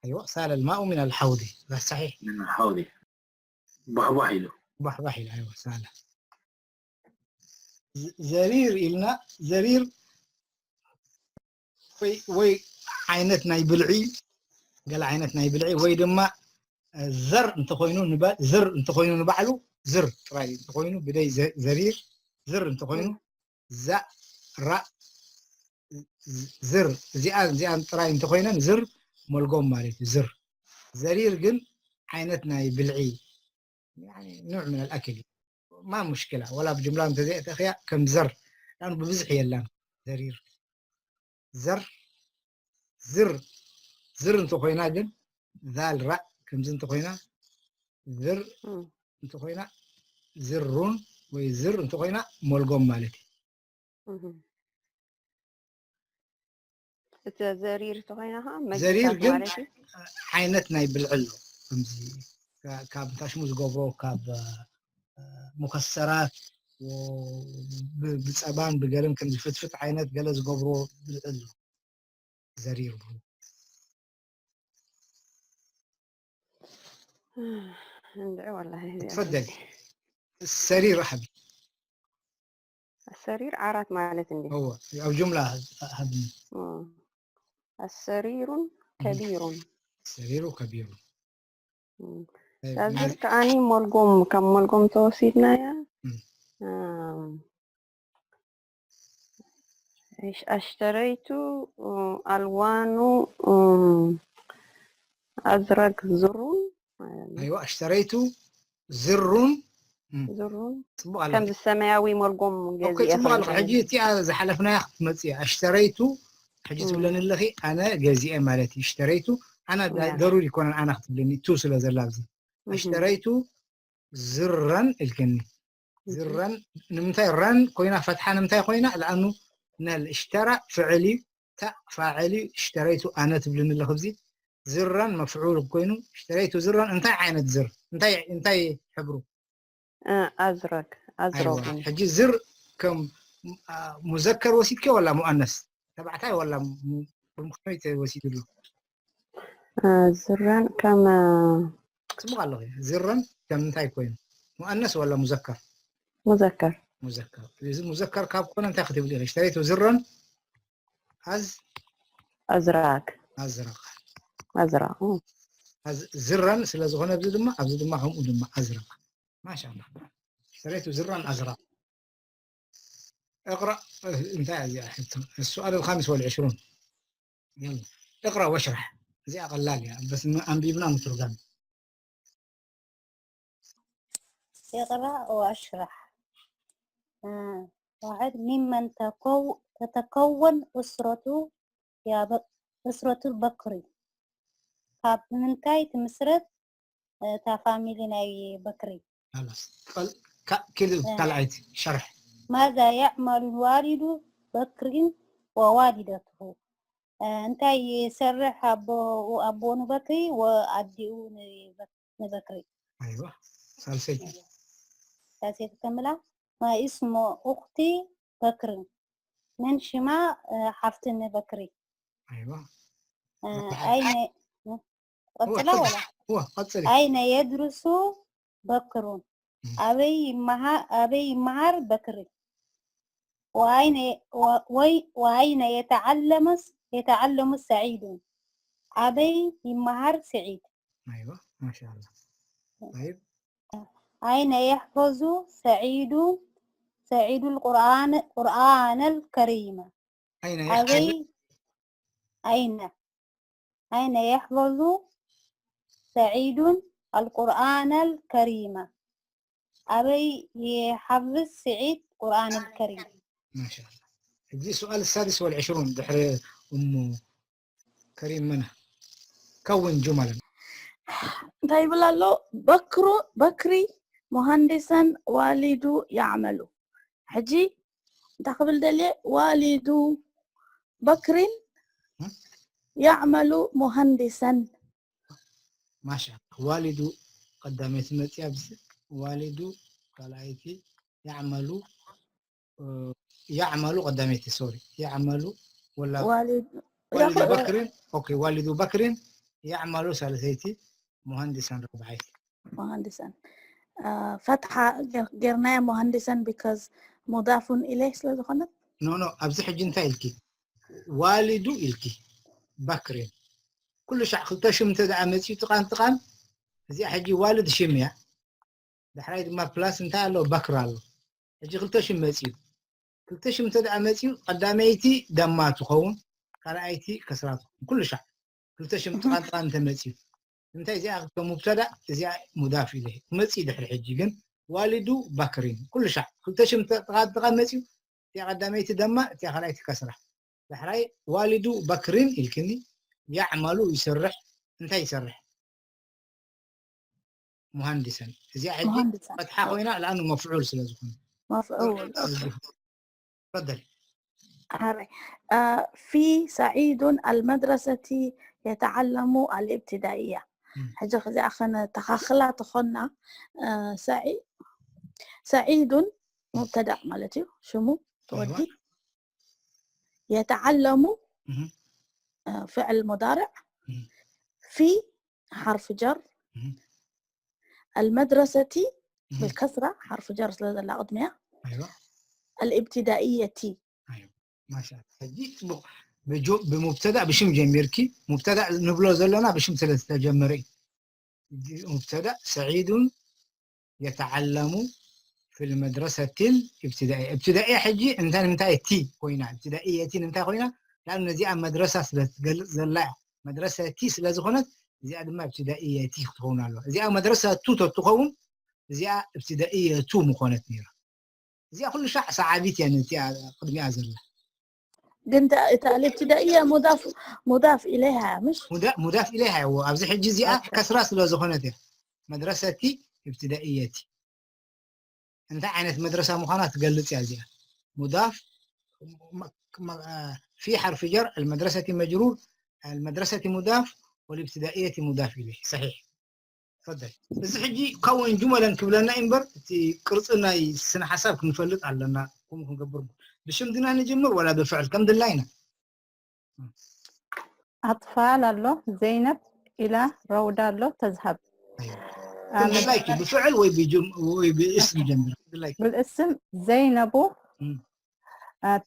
ايوه سال الماء من الحوض. صحيح. من الحوض بحبح له ባሕባሕ ኢሉ ኣይወ ሳለ ዘሪር ኢልና ዘሪር ወይ ወይ ዓይነት ናይ ብልዒ ገለ ዓይነት ናይ ብልዒ ወይ ድማ ዘር እንተኮይኑ ንበ- ዝር እንተኮይኑ ንባዕሉ ዝር ጥራይ እንተኮይኑ ብደይ ዘ- ዘሪር ዝር እንተኮይኑ ዛ ራ ዝር እዚኣን እዚኣን ጥራይ እንተኮይነን ዝር መልጎም ማለት እዩ። ዝር ዘሪር ግን ዓይነት ናይ ብልዒ يعني نوع من الأكل ما مشكلة ولا بجملة أنت زي أخيا كم زر لأنه ببزح يلان زرير زر زر زر أنت خوينا قل ذال راء كم زنت خوينا زر እም፣ أنت خوينا زرون ويزر أنت خوينا مولقوم مالتي እም። እቲ ዘሪር ተኮይና ከዓ ዘሪር መግብታት ግን ማለት እዩ። ዓይነት ናይ ብልዒ ኣሎ ከምዚ ካ- ካብ ታሽሙ ዝገብሮ ካብ አ፣ ሙከሰራት ወ- ብ- ብፀባን ብገለን ከም ዝፍትፍት ዓይነት ገለ ዝገብሮ ብልዒ ኣሎ ዘሪር ብሉ እንድዒ ወላሂ እዚኣ تفضل السرير حبيبي ሰሪር ዓራት ማለት እንዲ هو ኣብ ጅምላ ሃብኒ ኣሰሪሩን ከቢሩን ሰሪሩ ከቢሩ እም። ስለዚ ከዓኒ ሞልጎም ካብ ሞልጎም ተወሲድናያ እም። እም፣ እሽ- ኣሽተረይቱ እም፣ ኣልዋኑ እም፣ ኣዝረግ ዝሩን ማለት ነው። ኣይዋ ኣሽተረይቱ ዝሩን እም፣ ዝሩን ፅቡቅ ኣሎ ከምዚ ሰማያዊ ሞልጎም ኦኬ ገዚኤ ፅቡቅ ኣሎ ሕጂ እቲኣ ዝሓለፍናያ ክትመፅእ እያ ኣሽተረይቱ ሕጂ እም። ትብለኒ ኣለኺ ኣነ ገዚኤ ማለት እዩ እሽተረይቱ ኣነ ያ። ደሩር ይኮነን ኣነ ክትብለኒ ቱ ስለ ዘላ ኣብዚ እም። ኣሽተረይቱ ዝረን ኢልክኒ ዝረን ንምንታይ ረን ኮይና ፈትሓ ንምንታይ ኮይና ለኣኑ ነል እሽተራ ፍዕል እዩ ታ ፋዕል እዩ እሽተረይቱ ኣነ ትብልኒ ኣለኹ ኣብዚ ዝረን መፍዑል ኮይኑ እሽተረይቱ ዝረን እንታይ ዓይነት ዝር እንታይ እንታይ ሕብሩ እ፣ ኣዝረግ ኣይዋ ኣዝረጉ ሕጂ ዝር ከም አ፣ ሙዘከር ወሲድኪ ወላ ሙኣነስ ተባዕታይ ወላ ሙ- ብምክኖይ ተወሲድሉ እ፣ ዝረን ከም እ፣ ጽቡቅ ኣለኺ ዝረን ከም እንታይ ኮይኑ ሙኣነስ ወላ ሙዘከር ሙዘከር ሙዘከር እዚ ሙዘከር ካብ ኮነ እንታይ ክትብል ኢኺ እሽተረይቱ ዝረን ኣዝ ኣዝራግ ኣዝረቅ ኣዝራቅ እ፣ ኣዝ ዝረን ስለ ዝኾነ ኣብዚ ድማ ኣብዚ ድማ ከምኡ ድማ ኣዝረቅ ማሻላ እሽተረይቱ ዝረን ኣዝረቅ اقرأ እንታይ እዚኣ ሕቶ السؤال الخامس والعشرون يلا اقرأ واشرح እዚኣ ቀላል እያ በስ ኣንቢብና ምትርጋም اقرأ واشرح آه، واحد ممن تكو- تتكون أسرة يا ب- أسرة البكري ካብ ምንታይ ትምስረት እታ ፋሚሊ ናይ በክሪ خلاص ቀል ካ- ክል ካልኣይቲ ሸርሕ ماذا يعمل والد بكر ووالدته እንታይ ይሰርሕ ኣቦ ኣቦ ንበክሪ ወኣዲኡ ንበክሪ ኣይዋ ሳልሰይቲ ሳሴት ከምላ ما اسم أخت بكر من ሽማ ሓፍቲ ንበክሪ ኣይዋ ኣይነ ቀጽላ ወላ ዋ ቀጽሊ أين يدرس بكر أبي يمها أبي يمهر بكري وأين و- وي- وأين يتعلم يتعلم سعيد أبي يمهر سعيد ኣይዋ ማሻላ طيب أين يحفظ سعيد سعيد القرآن قرآن الكريم أين يحفظ أبي أين أين يحفظ سعيد القرآن الكريم أبي يحفظ سعيد القرآن الكريم ማሻላ ሕጂ سؤال السادس والعشرون ድሕሪ እሙ ከሪም መና ከውን ጁመለን እንታይ ይብል ኣሎ በክሩ በክሪ ሙሃንዲሰን ዋሊዱ ያዕመሉ ሕጂ እንታይ ክብል ደልየ? ዋሊዱ በክሪን ያዕመሉ ሙሃንዲሰን። ማሻ ዋሊዱ ቀዳመይቲ መፅያ። ኣብዚ ዋሊዱ ካልኣይቲ ያዕመሉ ያዕመሉ ቀዳመይቲ ሶሪ ያዕመሉ ወላ ዋሊዱ በክሪን ኦኬ ዋሊዱ በክሪን ያዕመሉ ሳልሰይቲ ሙሃንዲሰን ራብዓይቲ ሙሃንዲሰን ፈትሓ ጌርናዮ ሙሃንዲሰን because ሙዳፉን ኢለይ ስለ ዝኾነት ኖ ኖ ኣብዚ ሕጂ እንታይ ኢልኪ ዋሊዱ ኢልኪ በክሪን ኩሉ ሻዕ ክልተ ሽም እንተ ደኣ መፂኡ ጥቓን ጥቓን እዚኣ ሕጂ ዋልድ ሽም እያ ዳሕራይ ድማ ፕላስ እንታይ ኣሎ በክር ኣሎ ሕጂ ክልተ ሽም መፂኡ ክልተ ሽም እንተ ደኣ መፂኡ ቀዳመይቲ ደማ ትኸውን ካልኣይቲ ከስራ ትኸውን ኩሉ ሻዕ ክልተ ሽም ጥቓን ጥቓን እንተ መፂኡ እንታይ እዚኣ ከም ሙብተዳ እዚኣ ሙዳፍ ኢለ ክመፅእ ድሕሪ ሕጂ ግን ዋሊዱ ባክሪን ኩሉ ሻዕ ክልተ ሽም ጥቓን ጥቓን መፂኡ እቲኣ ቀዳመይቲ ደማ እቲኣ ካልኣይቲ ከስራ ዳሕራይ ዋሊዱ ባክሪን ኢልክኒ ያዕመሉ ይሰርሕ እንታይ ይሰርሕ ሙሃንዲሰን እዚኣ ሕጂ ፈትሓ ኮይና ለኣኑ መፍዑል ስለ ዝኾነ መፍዑል ፈደል حري. آه في سعيد المدرسة يتعلم الابتدائية. ሕጂ ከዚኣ ከነተኻኽላ ተኾና ሰዒዱን ሙብተዳእ ማለት እዩ ሽሙ ወዲ የተዓለሙ ፍዕል ሙዳርዕ ፊ ሓርፍ ጀር المدرسة بالكسرة حرف جر ስለ ዘላ ቅድሚያ الابتدائية ማሻ ሕጂ ፅቡቅ ብሙብተዳ ብሽም ጀሚርኪ ሙብተዳ ንብሎ ዘለና ብሽም ስለ ዝተጀመረ እዩ ሙብተዳ ሰዒዱን የተዓለሙ ፊልመድረሰቲል ኢብትዳእያ ኢብትዳእያ ሕጂ እንታይ ንምንታይ እቲ ኮይና ኢብትዳእየቲ ንምንታይ ኮይና ላን ነዚኣ መድረሳ ስለ ትገልፅ ዘላ እያ መድረሰቲ ስለ ዝኾነት እዚኣ ድማ ኢብትዳእየቲ ክትኸውን ኣለዋ እዚኣ መድረሰቱ ተትኸውን እዚኣ ኢብትዳእየቱ ምኾነት ነይራ እዚኣ ኩሉ ሻዕ ሰዓቢት እያ ነቲኣ ቅድሚኣ ዘላ ግን እታ الابتدائية مضاف مضاف إليها مش مضاف إليها እዎ ኣብዚ ሕጂ እዚኣ ከስራ ስለ ዝኾነት እያ መድረሰቲ ኢብትዳእየቲ እንታይ ዓይነት መድረሳ ምዃና ትገልጽ እያ እዚኣ مضاف في حرف جر المدرسة مجرور المدرسة مضاف والابتدائية مضاف إليه صحيح تفضل እዚ ሕጂ ካውን ጅመለን ክብለና እምበር እቲ ቅርፂ ናይ ስነ ሓሳብ ክንፈልጥ ኣለና ከምኡ ክንገብር ብሽም ድና ንጅምር ወላ ብፍዕል ከም ድላይና ኣጥፋል ኣሎ ዘይነብ ኢላ ረውዳ ኣሎ ተዝሃብ ድላይኪ ብፍዕል ወይ ብስም ጀምር ብልእስም ዘይነቡ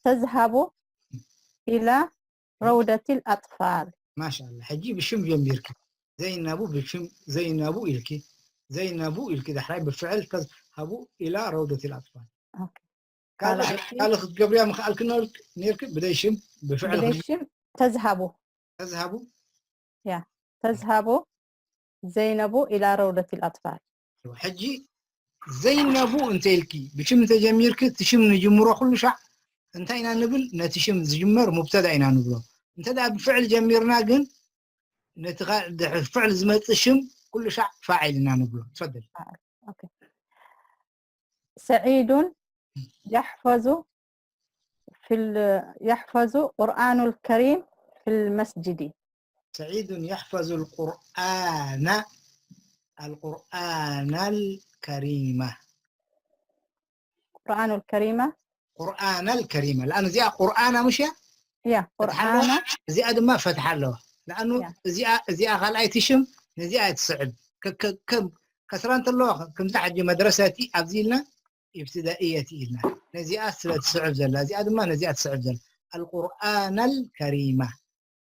ተዝሃቡ ኢላ ረውደቲል ኣጥፋል ማሻላ ሕጂ ብሽም ጀሚርኪ ዘይነቡ ብሽም ዘይነቡ ኢልኪ ዘይነቡ ኢልኪ ዳሕራይ ብፍዕል ተዝሃቡ ኢላ ረውደቲል ኣጥፋል ካልእ ክትገብርያ ምኽኣልኪ ነርኪ ብደይ ሽም ብፍዕል ብደይ ሽም ተዝሃቡ ተዝሃቡ ያ ተዝሃቡ ዘይነቡ ኢላ ረውደቲል ኣጥፋል ሕጂ ዘይነቡ እንተ ኢልኪ ብሽም እንተጀሚርኪ እቲ ሽም ንጅምሮ ኩሉ ሻዕ እንታይ ኢና ንብል ነቲ ሽም ዝጅመር ሙብተዳ ኢና ንብሎ እንተ ደኣ ብፍዕል ጀሚርና ግን ነቲ ፍዕል ዝመፅእ ሽም ኩሉ ሻዕ ፋዒል ኢና ንብሎ ትፈደል سعيد يحفظ في ال... يحفظ قرآن الكريم في المسجد سعيد يحفظ القرآن القرآن الكريم قرآن الكريم قرآن الكريم لأن زي قرآن مش يا يا قرآن እዚኣ ድማ ፈትሓ ኣለዋ ንኣኑ እዚኣ እዚኣ ካልኣይቲ ሽም ነዚኣ ትስዕብ ከስራ እንተለዋ ከምዚ ሕጂ መድረሰቲ ኣብዚ ኢልና ኢብትዳእየቲ ኢልና ነዚኣ ስለ ትስዕብ ዘላ እዚኣ ድማ ነዚኣ ትስዕብ ዘላ القرآن الكريم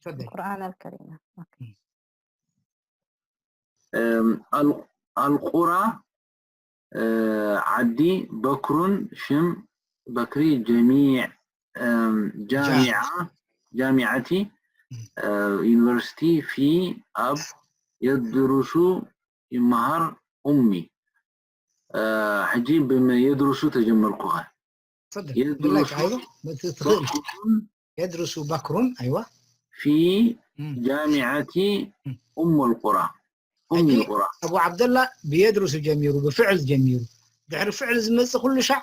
تفضل القرآن الكريم القرى ዓዲ በክሩን ሽም በክሪ ጀሚዕ ጃሚዓ ጃሚዓቲ ዩኒቨርሲቲ ፊ ኣብ የድሩሱ ይመሃር ኡሚ ሕጂ ብየድሩሱ ተጀመርኩኸ يدرس بكر أيوة في جامعة أم القرى أم القرى أبو عبد الله بيدرس ጀሚሩ ብፍዕል ጀሚሩ ድሕሪ ፍዕል ዝመፅእ ኩሉ ሻዕ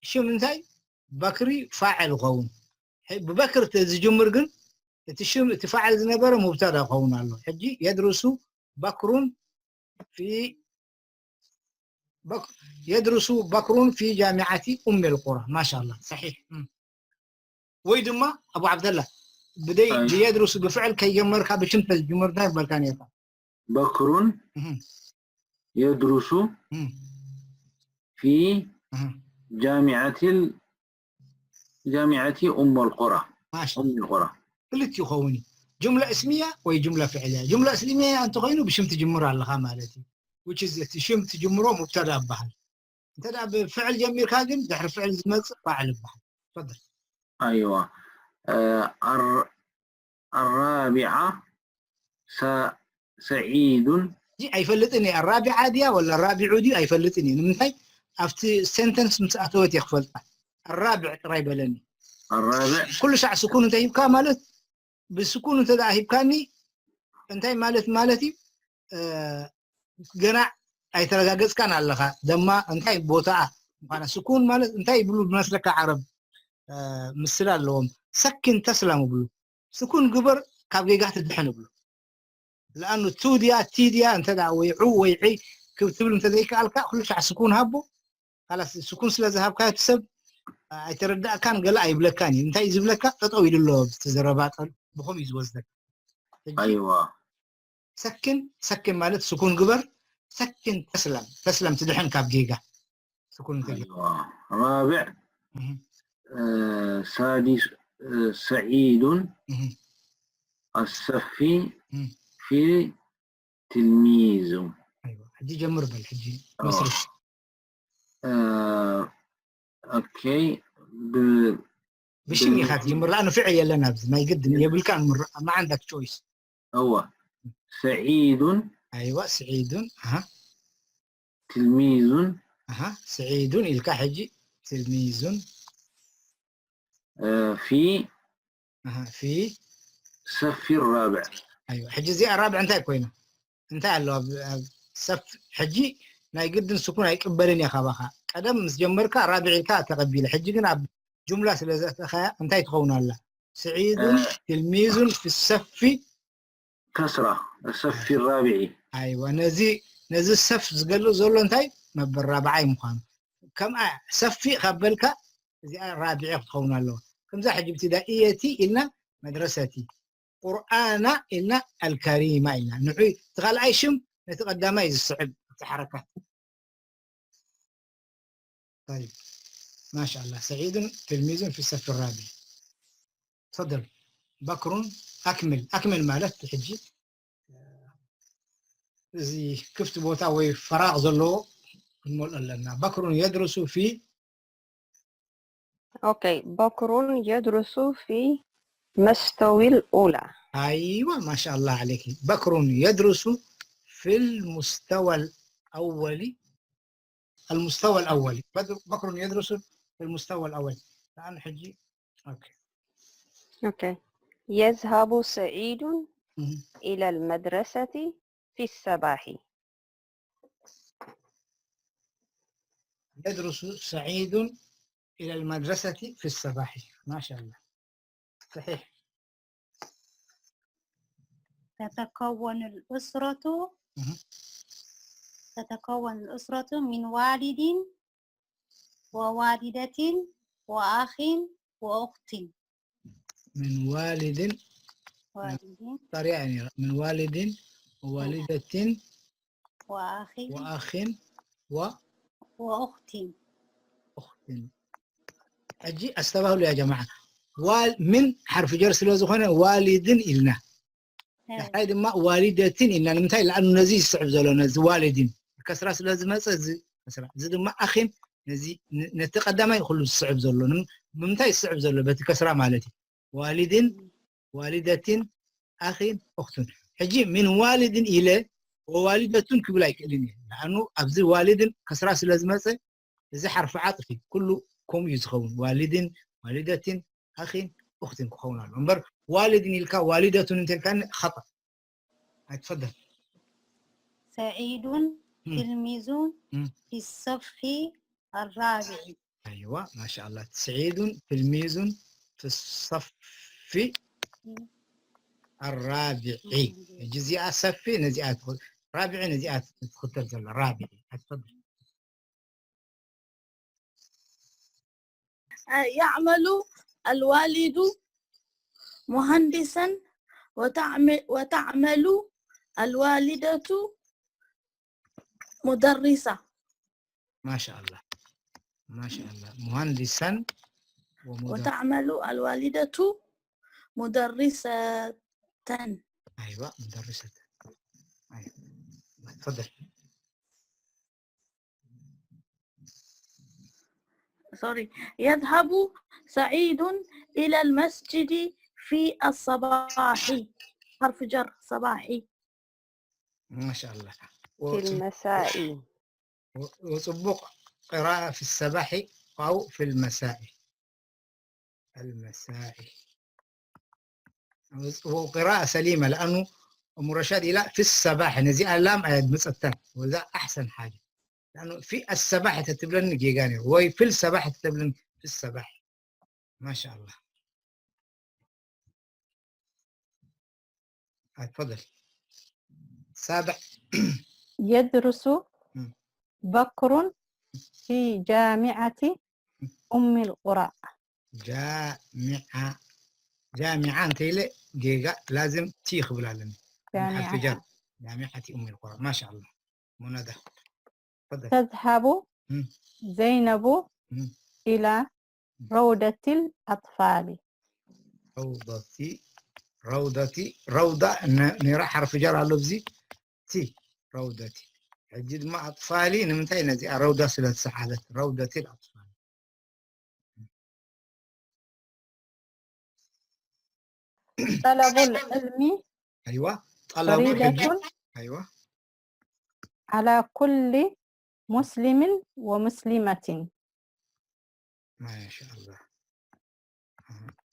ሽም እንታይ በክሪ ፋዕል ይኸውን። ብበክር ዝጅምር ግን እቲ ሽም እቲ ፋዕል ዝነበረ ሙብተዳ ይኸውን ኣሎ። ሕጂ የድርሱ በክሩን ፊ የድርሱ በክሩን ፊ ጃሚዓቲ ኡሚል ቁራ። ማሻላ ሰሒሕ። ወይ ድማ ኣቡ ዓብደላ ብደይ ብየድርሱ ብፍዕል ከይጀመርካ ብሽም ተዝጅምር እንታይ በልካ ነርካ? በክሩን የድሩሱ ፊ ጃሚዓቲል ጃሚዓቲ ኡመል ቁራ። ኡመል ቁራ ክልቲኡ ይኸውን እዩ። ጁምላ እስሚያ ወይ ጁምላ ፍዕልያ። ጁምላ እስሚያ እንተኮይኑ ብሽም ትጅምር ኣለኻ ማለት እዩ። Which is እቲ ሽም ትጅምሮ ሙብተዳ ይበሃል። እንተ ደኣ ብፍዕል ጀሚርካ ግን ድሕሪ ፍዕል ዝመጽእ ፋዕል ይበሃል። ተፈደል። ኣይዋ ኣራቢዓ ሰዒዱን እዚ ኣይፈልጥን እየ። ኣራቢዓ ድያ ወላ ኣራቢዑ ድዩ ኣይፈልጥን እየ። ንምንታይ ኣብቲ ሴንተንስ ምስ ኣተወት እየ ክፈልጣ። ኣራብዕ ጥራይ በለኒ። ኣራብዕ ኩሉ ሻዕ ስኩን እንተ ሂብካ ማለት ብስኩን እንተ ደኣ ሂብካኒ እንታይ ማለት ማለት እዩ? ገና ኣይተረጋገጽካን ኣለኻ። ደማ እንታይ ቦታኣ ምዃና ስኩን ማለት እንታይ ይብሉ ብመስለካ ዓረብ ምስል ኣለዎም። ሰኪን ተስላም ይብሉ። ስኩን ግበር ካብ ጌጋ ትድሕን ይብሉ። ለኣኑ ቱ ድያ ቲ ድያ እንተ ደኣ ወይ ዑ ወይ ዒ ክትብል እንተ ዘይከኣልካ ኩሉ ሻዕ ስኩን ሃቦ። ካላስ ስኩን ስለ ዝሃብካዮ እቲ ሰብ ኣይተረዳእካን ገለ ኣይብለካን እዩ። እንታይ እዩ ዝብለካ? ጠጠው ኢሉ ኣሎ ኣብቲ ዘረባ ብኸምኡ እዩ ዝወስደካ። ሕጂ ኣይዋ ሰክን ሰክን ማለት ስኩን ግበር፣ ሰክን ተስለም ተስለም ትድሕን ካብ ጌጋ። ስኩን እንተ ኣይዋ ራብዕ ሳዲስ ሰዒዱን ኣሰፊ ፊ ትልሚዙ። ሕጂ ጀምር በል ሕጂ መስርሕ። ኦኬ ብሽም ኢኻ ትጅምር። ለኣኑ ፍዕል የለን ኣብዚ ናይ ግድን የብልካን። ምር ማዓንዳክ ቾይስ እወ ሰዒዱን ኣይዋ ስዒዱን ኣሃ ትልሚዙን ኣሃ ስዒዱን ኢልካ ሕጂ ትልሚዙን ፊ ኣሃ ፊ ሰፊ ራብዕ ኣይዋ ሕጂ እዚኣ ራብዕ እንታይ ኮይና? እንታይ ኣሎ ኣብ ሰፍ ሕጂ ናይ ግድን ስኩን ኣይቅበልን እየ ካባኻ። ቀደም ምስ ጀመርካ ራብዕ ኢልካ ተቐቢለ። ሕጂ ግን ኣብ ጁምላ ስለ ዘእተኻያ እንታይ ትኸውን ኣላ? ስዒዱን ትልሚዙን ፊ ሰፊ ከስራ ሰፊ ራብዒ። ኣይዋ ነዚ ነዚ ሰፍ ዝገልጽ ዘሎ እንታይ መበል ራብዓይ ምዃኑ። ከምኣ ሰፊ ካብ በልካ እዚኣ ራብዒ ክትኸውን ኣለዋ። ከምዛ ሕጂ ብትዳ እየቲ ኢልና መድረሰቲ ቁርኣና ኢልና ኣልከሪማ ኢልና ንዑ እቲ ካልኣይ ሽም ነቲ ቀዳማይ ዝስዕብ እቲ ሓረካት። طيب ما شاء الله سعيد تلميذ في الصف الرابع تفضل بكر أكمل أكمل ማለት ሕጂ እዚ ክፍት ቦታ ወይ ፈራቕ ዘለዎ ክንመልኦ ኣለና። بكر يدرس في أوكي بكر يدرس في مستوى الأولى أيوة ما شاء الله عليك بكر يدرس في المستوى الأول المستوى الأول بكر يدرس في المستوى الأول الآن حجي أوكي أوكي يذهب سعيد إلى المدرسة في الصباح يدرس سعيد إلى المدرسة في الصباح ما شاء الله صحيح تتكون الأسرة تتكون الأسرة من والد ووالدة وأخ وأخت من والد والد طريقة يعني من والد ووالدة وأخ وأخ و وأخت أخت ሕጂ ኣስተባህሉ ያ ጀማዓ ዋል ምን ሓርፊ ጀር ስለ ዝኾነ ዋሊድን ኢልና ዳሕራይ ድማ ዋሊደትን ኢልና ንምንታይ ለኣኑ ነዚ ዝስዕብ ዘሎ ነዚ ዋሊድን ከስራ ስለ ዝመፀ እዚ ከስራ እዚ ድማ ኣኺን ነዚ ነቲ ቀዳማይ ኩሉ ዝስዕብ ዘሎ ንምንታይ ዝስዕብ ዘሎ በቲ ከስራ ማለት እዩ ዋሊድን ዋሊደትን ኣኺን ኡኽቱን ሕጂ ምን ዋሊድን ኢለ ወዋሊደቱን ክብል ኣይክእልን እየ ለኣኑ ኣብዚ ዋሊድን ከስራ ስለ ዝመፀ እዚ ሓርፊ ዓጥፊ ኩሉ ከምኡ እዩ ዝኸውን ዋሊድን ዋሊደትን ኣኺን ኡኽትን ክኸውን ኣሎ እምበር ዋሊድን ኢልካ ዋሊደቱን እንተልካኒ ኸጠእ ኣይትፈደል سعيد تلميذ في الصف الرابع ኣይዋ ማሻኣላ። ስዒዱን ትልሚዙን ፊ ሰፊ ኣራቢዒ። ሕጂ እዚኣ ሰፊ ነዚኣ ትኹ-፣ ራቢዒ ነዚኣ ትኽተል ዘላ ራቢዒ። ኣትፈል። يعمل الوالد مهندسا وتعمل، وتعمل الوالدة مدرسة. ማሻኣላ ማሻኣላ። ሙሃንዲሰን ወሙደ-፣ وتعمل الوالدة مدرسة. ኣይዋ ሙደርሰት። ኣይዋ። ተፈደል። سوري. يذهب سعيد إلى المسجد في الصباح. حرف جر، صباحي. ማሻኣላ። في المساء. و-، وصبوق قراءة في الصباح أو في المساء. المساء. وقراءة سليمة، لأنه أم رشاد إلى في الصباح، نزي لام آية متسطر، وذا أحسن حاجة. لأنه في الصباح تتبلن جيجاني، وي في الصباح تتبلن في الصباح. ما شاء الله. آه، تفضل. سابع. يدرس مم. بكر في جامعة أم القرى. جامعة. جامعة أنت إلى جيجا لازم تي خبل علم. حرف جر. جامعة جامعة أم القرى. ما شاء الله. منى ده. تفضل. تذهب مم. زينب مم. إلى روضة الأطفال. روضتي روضتي روضة ن-، نرى حرف جر على بزي تي روضتي. ሕጂ ድማ ኣጥፋሊ ንምንታይ ነዚኣ ረውዳ ስለ ዝሰሓበት ረውደቲ ኣጥፋሊ። طلب العلم ኣይዋ ጠለቡ ሕጂ فريضة ኣይዋ على كل مسلم ومسلمة. ማሻኣላ።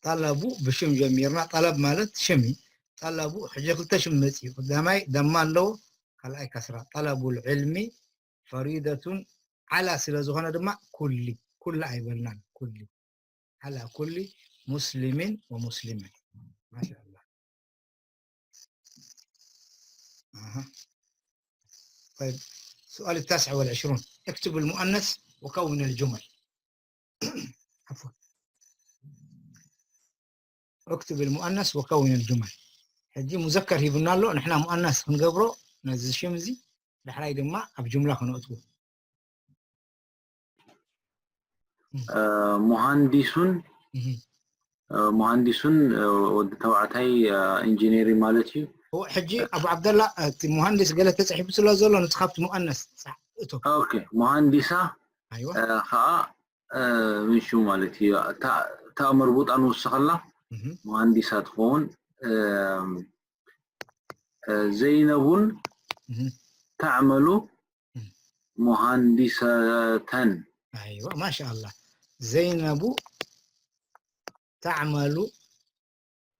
ጠለቡ ብሽም ጀሚርና። ጠለብ ማለት ሽም እዩ። ጠለቡ ሕጂ ክልተ ሽም መፅኡ። ቀዳማይ ደማ ኣለዎ፣ ካልኣይ ከስራ። ጠለቡል ዕልሚ ፈሪደቱን ዓላ ስለ ዝኾነ ድማ ኩሊ፣ ኩላ ኣይበልናን። ኩሊ ዓላ ኩሊ ሙስሊሚን ወሙስሊመት። ማሻኣላ። أها. طيب، سؤال التاسع والعشرون، اكتب المؤنث وكون الجمل. عفوا. اكتب المؤنث وكون الجمل. ሕጂ ሙዘከር ሂቡና ኣሎ፣ ንሕና ሙኣነስ ክንገብሮ ነዚ ሽም እዚ፣ ዳሕራይ ድማ ኣብ ጅምላ ከነእትዎ። ሙሃንዲሱን፣ ሙሃንዲሱን ወዲ ተባዕታይ ኢንጂነሪ ማለት እዩ። ሕጂ ኣቡ ዓብደላ፣ እቲ ሙሃንዲስ ገለ ተፃሒፉ ስለ ዘሎ፣ ነቲ ካብቲ ሙኣነስ እቶ። ኦኬ፣ ሙሃንዲሳ ኣይዋ። ከዓ ምንሹ ማለት እዩ። እታ መርቡጣ ንውስኸላ ሙሃንዲሳ ትኸውን። ዘይነቡን ተዕመሉ ሙሃንዲሰተን። ኣይዋ ማሻኣላ። ዘይነቡ ተዕመሉ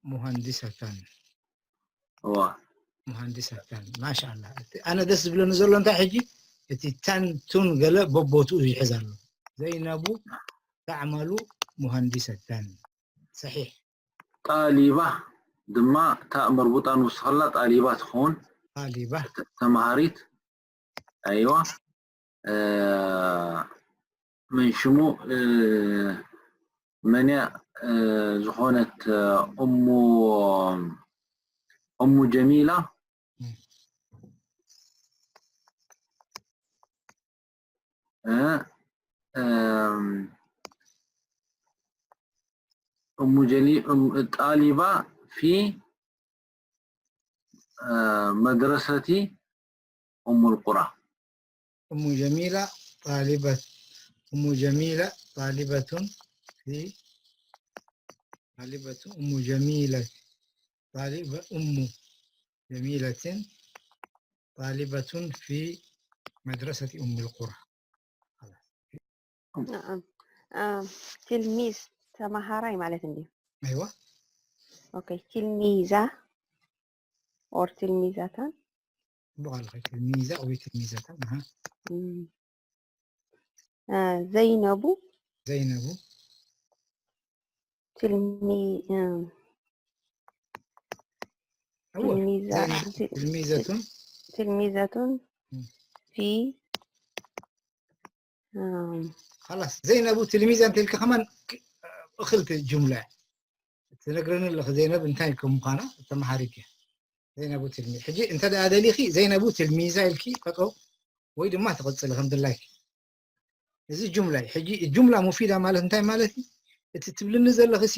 ሙሃንዲሰተን። እዋ ሙሃንዲሰተን ማሻኣላ። ኣነ ደስ ዝብለኒ ዘሎ እንታይ ሕጂ እቲ ተን ቱን ገለ በቦትኡ ይሕዝ ኣሎ። ዘይነቡ ተዕመሉ ሙሃንዲሰተን። ሰሒሕ። ጣሊባ ድማ እታ መርቡጣ ንውስኸላ ጣሊባ ትኸውን። ጣሊባ ተመሃሪት ኣይዋ። ምን ሽሙ መንያ ዝኾነት እሙ እሙ ጀሚላ እሙ ጀሊ ጣሊባ ፊ መድረሰቲ ኡሙል ቁራ። أم جميلة طالبة، أم جميلة طالبة في، طالبة أم جميلة، طالبة أم جميلة طالبة في مدرسة أم القرى. ትልሚዝ ተማሃራይ ማለት እንድዩ። ኣይዋ ኦኬ ትልሚዛ ኦር ትልሚዛታን ብቓልኺ ትልሚዛ ወይ ትልሚዛታን። ዘይነቡ ዘይነቡ ትልሚ እም፣ እወ ትልሚዛ ዘይነቡ ትልሚዘቱን ትልሚዘቱን እም። ፊ እም፣ خلاص ዘይነቡ ትልሚዛ እንተልካ ከማን ክ- እኽልቲ ጅምላ እያ ትነግረኒ ኣለኺ ዘይነብ እንታይ ከም ምዃና ተመሃሪት እያ ዘይነቡ ትልሚ ሕጂ እንተ ደኣ ደሊኺ ዘይነቡ ትልሚዛ ኢልኪ ጠጠው ወይ ድማ ትቕፅሊ ከም ድላይኪ እዚ ጁምላ እዩ ሕጂ ጁምላ ሙፊዳ ማለት እንታይ ማለት እዩ እቲ ትብልኒ ዘለኺ ሲ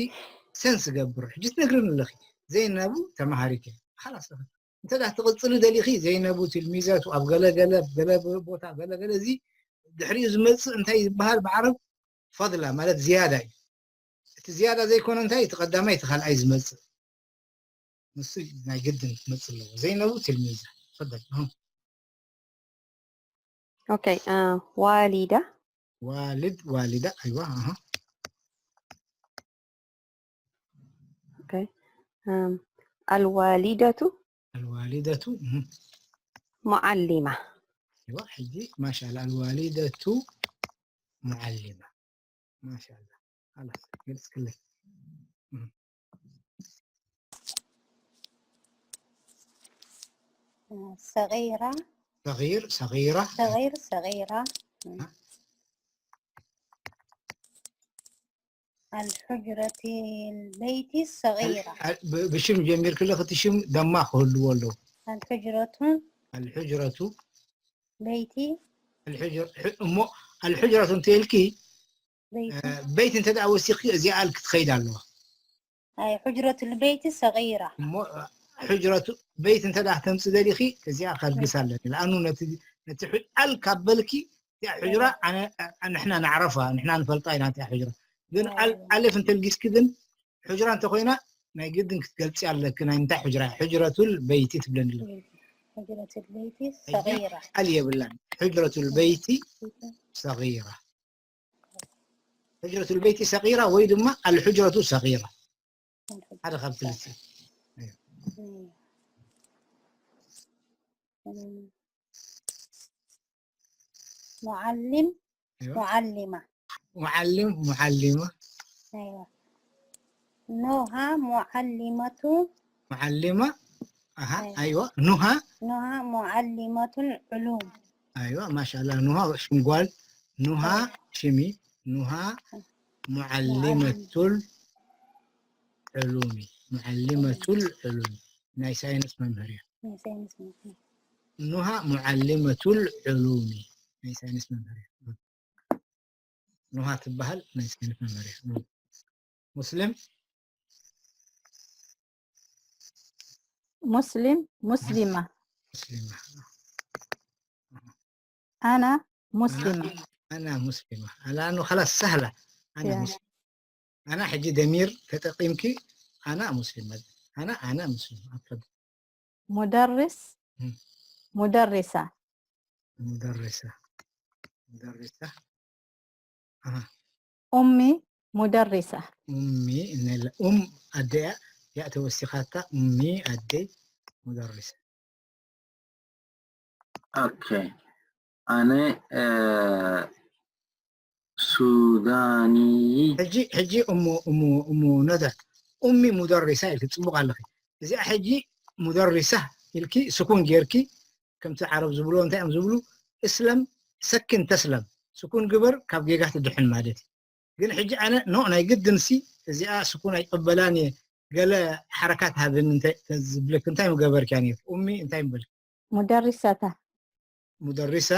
ሰንስ ገብር ሕጂ ትነግርኒ ኣለኺ ዘይነቡ ተመሃሪት እያ خلاص እንተ ደኣ ትቕፅሊ ደሊኺ ዘይነቡ ትልሚዛቱ ኣብ ገለገለ ገለ ቦታ ገለገለ እዚ ድሕሪኡ ዝመፅእ እንታይ ዝበሃል ብዓረብ ፈድላ ማለት ዝያዳ እዩ እቲ ዝያዳ ዘይኮነ እንታይ እቲ ቀዳማይ እቲ ካልኣይ ዝመፅእ ንሱ ናይ ግድን ክመፅእ ኣለዎ ዘይነቡ ትልሚዛ ፈደል ኦኬ እ፣ ዋሊዳ ዋልድ ዋሊዳ ኣይዋ ኣሃ ኦኬ እም፣ አልዋሊደቱ الوالدة እህ፣ ሙዓሊማ ኣይዋ ሕጂ ማሻላ الوالدة معلمة ማሻላ خلاص ግልጽ ክለይ صغيرة صغير صغيرة صغير صغيرة الحجرة البيت الصغيرة ብ- ብሽም ጀሚርክለ እቲ ሽም ደማ ክህልዎ ኣለዎ الحجرة الحجرة بيت الحجر ح- እሞ الحجرة እንተልኪ بيت ቤት እንተ ደኣ ወሲኽኪ እዚኣ ኣልክ ትኸይድ ኣለዋ أي حجرة البيت صغيرة እሞ ሕጅረቱ ቤት እንተ ደኣ ተምፅ ደሊኺ እዚኣ ከልግስ ኣለኒ ለኣኑ ነቲ ነቲ ሕጅ ኣል ካብ በልኪ እዚኣ ሕጅራ ኣነ- ንሕና ንዓረፋ ንሕና ንፈልጣ ኢና እቲኣ ሕጅራ ግን ኣል- ኣልፍ እንተልጊስኪ ግን ሕጅራ እንተኮይና ናይ ግድን ክትገልፂ ኣለኪ ናይ ምንታይ ሕጅራ ሕጅረቱል በይቲ ትብለኒ ኣለኪ حجرة البيت صغيرة ኣል የብላን ሕጅረቱል በይቲ ሰጊራ ሕጅረቱል በይቲ ሰጊራ ወይ ድማ ኣልሕጅረቱ ሰጊራ ሓደ ካብ ክልቲ معلم أيوة. معلمة معلم معلمة أيوة نهى معلمة معلمة أها أيوة. أيوة نهى نهى معلمة العلوم أيوة ما شاء الله نهى شنقول نهى شمي نهى معلمة العلوم معلمة العلوم ናይ ሳይንስ መምህር እያ من سينس ممكن ኑሃ ሙዓሊመቱል ዕሉሚ ናይ ሳይንስ መምህር እያ። ኑሃ ትበሃል ናይ ሳይንስ መምህር እያ። ሙስሊም ሙስሊም ሙስሊማ ሙስሊማ ኣና ሙስሊማ ኣና ሙስሊማ ኣላኑ خلاص سهلة ኣና ያ። ሙስሊም ኣና ሕጂ ደሚር ተጠቂምኪ ኣና ሙስሊም ኣና ኣና ሙስሊም ኣፈል ሙደርስ ም። ሙደሪሳ ሙደሪሳ ሙደሪሳ ኣሃ ኡሚ ሙደሪሳ ኡሚ እነለ ኡም ኣደያ ያ ተወሲኻታ ኡሚ ኣደይ ሙደሪሳ ኦኬ ኣነ እ፣ ሱዳኒ ሕጂ ሕጂ እሞ እሞ እሞ ነደር ኡሚ ሙደሪሳ ኢልኪ ጽቡቕ ኣለኺ እዚኣ ሕጂ ሙደሪሳ ኢልኪ ስኩን ጌርኪ ከምቲ ዓረብ ዝብልዎ እንታይ እዮም ዝብሉ እስለም ሰኪን ተስለም ስኩን ግበር ካብ ጌጋ ትድሕን ማለት እዩ ግን ሕጂ ኣነ ኖ ናይ ግድንሲ እዚኣ ስኩን ኣይቅበላን እየ ገለ ሓረካት ሃብን እንታይ ዝብልክ እንታይ ምገበርክያ ነይሩ ኡሚ እንታይ ምበል ሙደሪሳታ ሙደሪሳ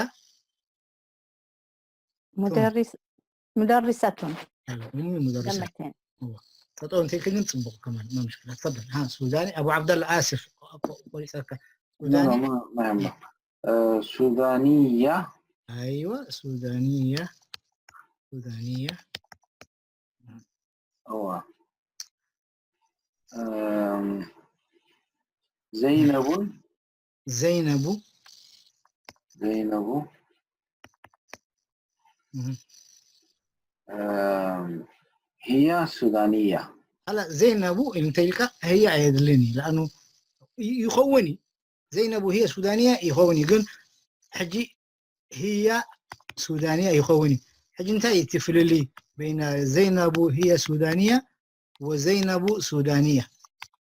ሙደሪስ ሙደሪሳቱን ኡሚ ሙደሪሳ ገመቴን ጠጠው እንተልክ ግን ፅቡቅ ከማን ما مشكلة تفضل ها سوداني أبو عبد الله آسف ቆሪፀካ ሱዳኒ ሱዳንያ أيوة سودانية سودانية እዋ እም፣ ዘይነቡን ዘይነቡ ዘይነቡ እህ። እም፣ ህያ ሱዳንያ هلا ዘይነቡ እንተልካ ህያ ኣየድልን እዩ ለኣኑ ይ- ይኸውን እዩ ዘይነቡ ህየ ሱዳንያ ይኸውን እዩ ግን ሕጂ ህያ ሱዳንያ ይኸውን እዩ ሕጂ እንታይ እዩ እቲ ፍልልይ بين زينب هي سودانية وزينب سودانية.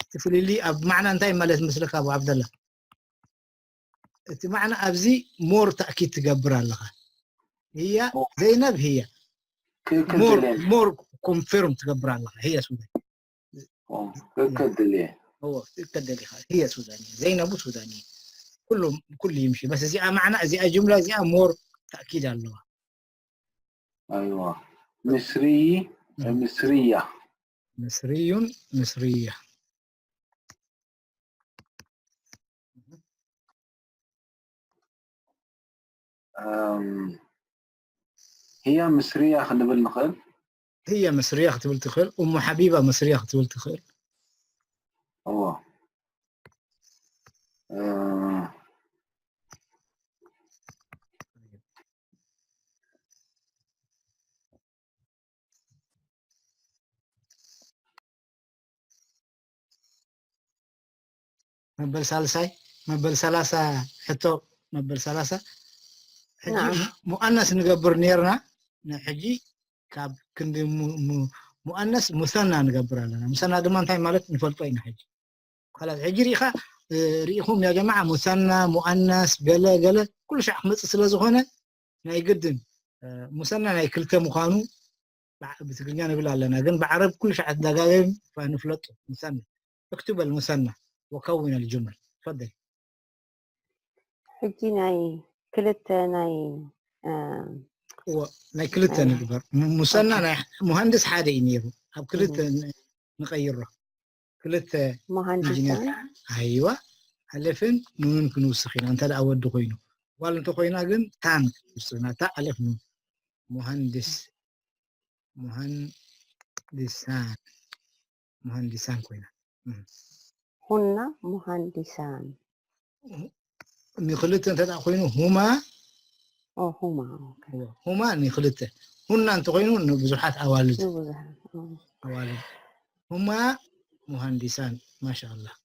እቲ ፍልልይ ኣብ ማዕና እንታይ ማለት መስለካ ኣቡ ዓብደላ? እቲ ማዕና ኣብዚ more ተእኪድ ትገብር ኣለኻ። هي ዘይነብ هي ትክክል more ድሌ more confirm ትገብር ኣለኻ። هي ሱዳን ትክክል ድሌ እዎ ትክክል ኢኻ። هي ሱዳን ዘይነቡ ሱዳን ኩሉ ኩሉ ይምሽ። በስ እዚኣ ማዕና እዚኣ ጅምላ እዚኣ more ተእኪድ ኣለዋ። ኣይዋ ምስሪ ምስርያ ምስርዩን ምስርያ እም፣ ህያ ምስርያ ክንብል ንኽእል هي ምስርያ ክትብል ትኽእል። እሙ ሓቢባ ምስርያ ክትብል ትኽእል። እዎ እ፣ መበል ሳልሳይ መበል ሰላሳ ሕቶ መበል ሰላሳ ሕጂ نعم ሙኣነስ ንገብር ነርና ንሕጂ ካብ ክንዲ ሙ- ሙ- ሙኣነስ ሙሰና ንገብር ኣለና። ሙሰና ድማ እንታይ ማለት ንፈልጦ ኢና። ሕጂ ካላት ሕጂ ሪኢኻ እ፣ ሪኢኹም ያ ጀማዓ ሙሰና ሙኣነስ ገለ ገለ ኩሉ ሻዕ ክመፅእ ስለ ዝኾነ ናይ ግድን እ፣ ሙሰና ናይ ክልተ ምዃኑ ብዓ- ብትግርኛ ንብል ኣለና ግን ብዓረብ ኩሉ ሻዕ ትደጋገም ንፍለጡ። ሙሰና اكتب المثنى وكون الجمل تفضل ሕጂ ናይ ክልተ ናይ እ፣ እዎ ናይ ክልተ ናይ ንግበር ም- ሙሰና ኦኬ ናይ ሙሃንድስ ሓደ እዩ ነይሩ ኣብ ክልተ እም፣ ን- ንቀይሮ ክልተ ኢንጂነር መሃንዲሳን ኣይዋ ኣለፍን ኑንን ክንውስኽ ኢና እንተ ደኣ ወዲ ኮይኑ ጓል እንተኮይና ግን ታን ክንውስኽና እታ ኣለፍ ኑን ሙሃንድስ ሙሃንዲሳን ሙሃንዲሳን ኮይና እም። ሁና መሃንዲሳን ንክልተ እንተ ደኣ ኮይኑ ሁማ ኦ ሁማ ኦኬ ሁማ ንክልተ ሁና እንተኮይኑ ንብዙሓት ኣዋልድ ንብዙሓት ኦ። ኣዋልድ ሁማ ሙሃንዲሳን ማሻ ኣላህ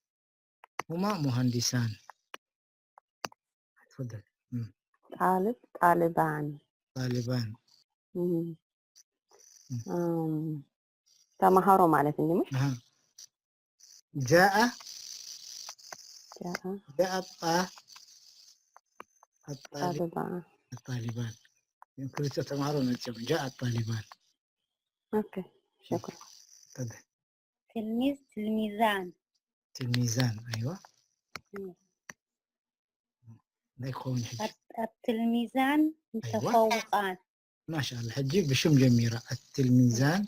ሁማ ሙሃንዲሳን ትፈደል እም። ጣልብ ጣልባን ጣሊባን እም፣ እም። እም፣ ተማሃሮ ማለት እንዲ ምሽ ኣሃ ጃአ ጃአ ጃአ ጣ ኣጣሊ ጣልባ ጣሊባን ክልተ ተማሃሮ መፅኦም ጃአ ጣሊባን ኦኬ ሸኩራ ተደ ትልሚዝ ትልሚዛን ትልሚዛን ኣይዋ እም። እንታይ ክኸውን ሕጂ ኣብ ኣብ ትልሚዛን ኣይዋ ምተፈውቃን ማሻኣላ ሕጂ ብሽም ጀሚራ ኣትልሚዛን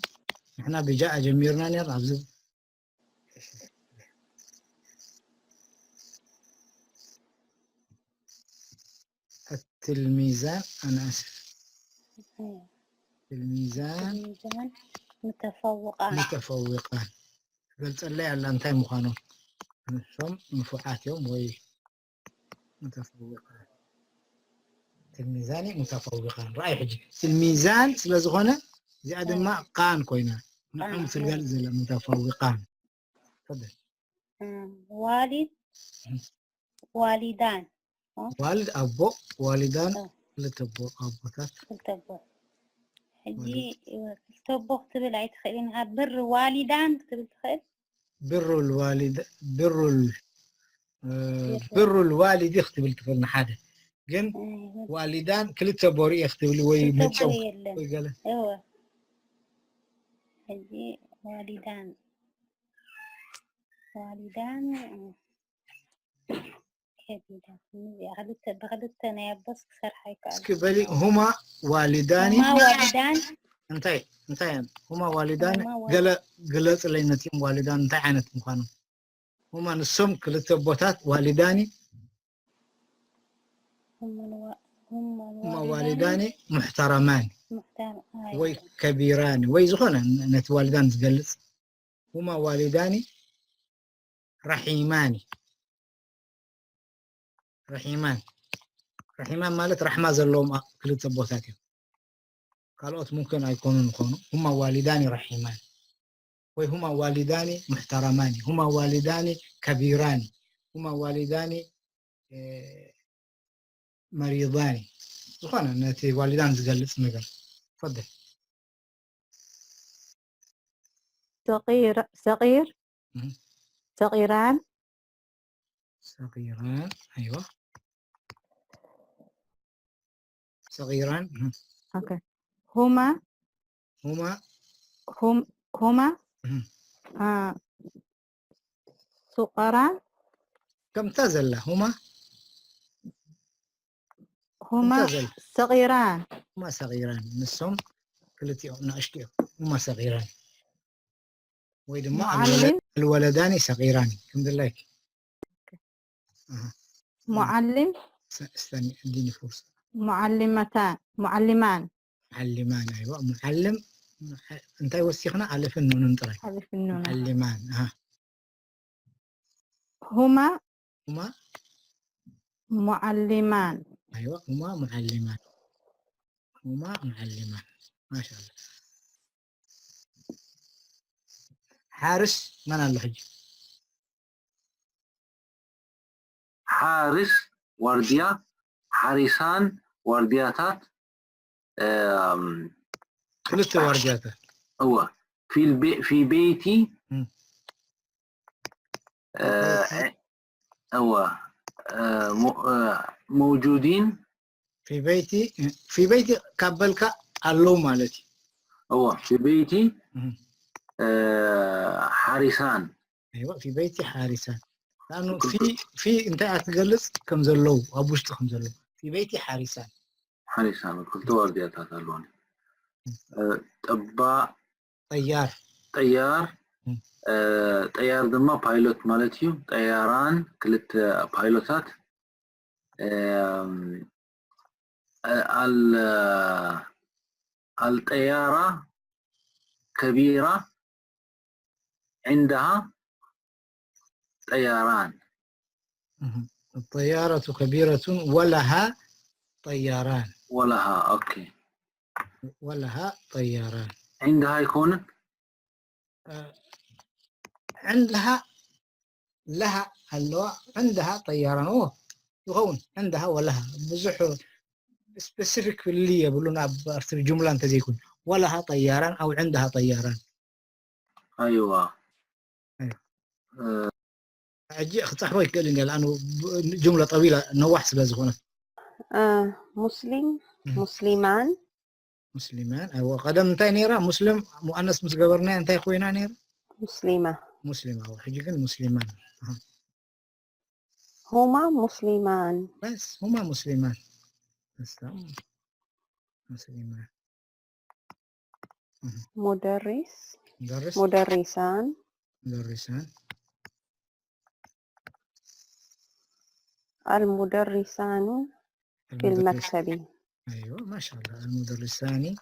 ንሕና ብጃኣ ጀሚርና ነር ኣብዚ ኣትልሚዛን ኣናእስ ትልሚዛን ትልሚዛን ምተፈውቃን ሙተፈውቃን ትገልፀለይ ኣላ እንታይ ምዃኖም ንሶም ንፉዓት እዮም ወይ ሙተፈውቃን ትልሚዛን ሙተፈውቃን ረኣይ ሕጂ ትልሚዛን ስለ ዝኾነ እዚኣ ድማ ቃን ኮይና ንዕም ትገልፅ ዘለ ሙተፈውቃን ፈደል እም፣ ዋሊድ ዋሊዳን ዋልድ ኣቦ ዋሊዳን እ። ክልተ ኣቦ ኣቦታት ክልተ ኣቦ ሕጂ ክልተ ኣቦ ክትብል ኣይትኽእልን ኣብ ብር ዋሊዳን ክትብል ትኽእል ብሩ ልዋሊድ ብሩ ል- እ፣ ብሩ ልዋሊድ ክትብል ትኽእል ንሓደ ግን እም፣ ዋሊዳን ክልተ ኣቦ ርእ ክትብል ወይ ክልተ ኣቦ መጨው የለን ወይ ገለ እወ ሕጂ ዋሊዳን ዋሊዳን እም፣ ከቢዳትኒ እዚኣ ክልተ ብክልተ ናይ ኣቦስ ክሰርሓ ይከኣል እስኪ በሊ ሁማ ዋሊዳኒ ሁማ ዋሊዳን እንታይ እንታይ እየን ሁማ ዋሊዳኒ ሁማ ዋሊ- ገለ ግለፅለይ ነቲም ዋሊዳን እንታይ ዓይነት ምዃኑ ሁማ ንሶም ክልተ ኣቦታት ዋሊዳኒ ሁማ ዋ- ሁማ ሁማ ዋሊዳን ዋሊዳኒ ሙሕተረማኒ ሙሕተር ወይ ከቢራኒ ወይ ዝኾነ ነቲ ዋሊዳን ዝገልፅ ሁማ ዋሊዳኒ ረሒማኒ ረሒማን ረሒማን ማለት ራሕማ ዘለዎም ኣ- ክልተ ኣቦታት እዮም ካልኦት ሙምክን ኣይኮኑን ይኾኑ ሁማ ዋሊዳኒ ረሒማን ወይ ሁማ ዋሊዳኒ ሙሕተረማኒ ሁማ ዋሊዳኒ ከቢራኒ ሁማ ዋሊዳኒ እ፣ መሪዳኒ ዝኾነ ነቲ ዋሊዳን ዝገልፅ ነገር ፈደል ሰቂር ሰቂር እህ። ሰቂራን ሰቂራን። ኣይዋ። ሰቂራን እህ። ኦኬ። ሁማ ሁማ ሁም- ሁማ እህ። አ፣ ሱቀራን ከምታ ዘላ ሁማ ሁማ ከምታ ዘላ ሰቂራን ሁማ ሰቂራን። ንሶም ክልቲኦም ንኣሽቱ እዮም። ሁማ ሰቂራን ወይ ድማ ሙዓሊም ኣልወለዳኒ ሰቂራን ከም ድላይክ። ኣሃ። ሙዓሊም ስ- استني اديني فرصة. ሙዓሊመታን ሙዓሊማን ሙዓሊማን ኣይዋ። ሙዓልም እንታይ ወሲኽና? ኣልፍን ኑንን ጥራይ። ሓሊፍኖና ሙዓሊማን ኣሃ። ሁማ ሁማ ሙዓሊማን ኣይዋ። ሁማ ሙዓሊማን ሁማ ሙዓሊማን ማሻላ። ሓርስ መን ኣሎ ሕጂ? ሓርስ ዋርድያ፣ ሓሪሳን ዋርድያታት። እም፣ ክልተ ዋርድያታት እወ ፊል ቤ- ፊ ቤይቲ እም። እ፣ እወ እ፣ ሞ- እ፣ መውጁዲን ፊ በይቲ ፊ በይቲ ካብ በልካ ኣለዉ ማለት እዩ። እወ ፊ ቤይቲ እም። እ፣ ሓሪሳን ኣይዋ ፊ በይቲ ሓሪሳን። ንኣኑ ፊ ፊ እንታይ እያ ትገልጽ? ከም ዘለዉ ኣብ ውሽጢ ከም ዘለዉ ፊ በይቲ ሓሪሳን። ሓሪሳን ክልተ ዋርድያታት ኣለዋን። እ፣ ጠባ ጠያር ጠያር እም። እ፣ ጠያር ድማ ፓይሎት ማለት እዩ። ጠያራን ክልተ ፓይሎታት እም፣ እ፣ ኣል ኣልጠያራ ከቢራ عندها طيران እህ። الطيارة كبيرة ولها طياران. ولها ኦኬ ولها طياران. عندها ኣይኮንን عندها ለሃ ኣለዋ عندها طياران ኦ ይኸውን عندها ولها ብዙሕ ስፔሲፊክ ፍልልይ የብሉን ኣብ ኣብቲ ጅምላ እንተዘይኮን ولها طياران أو عندها طياران ኣይዋ ሕጂ ክፅሕፎ ይክእል እንዲ ኣኑ ጅምላ ጠዊላ ነዋሕ ስለ ዝኾነት ሙስሊም ሙስሊማን ሙስሊማን ኣይዋ ቀደም እንታይ ነይራ ሙስሊም ሙኣነስ ምስ ገበርናያ እንታይ ኮይና ነይራ ሙስሊማ ሙስሊም ኣዎ ሕጂ ግን ሙስሊማን ሁማ ሙስሊማን በስ ሁማ ሙስሊማን በስ ሙስሊማን ሙደሪስ ደርስ ሙደሪሳን ደርሳን المدرسان في المكتب أيوة ما شاء الله المدرسان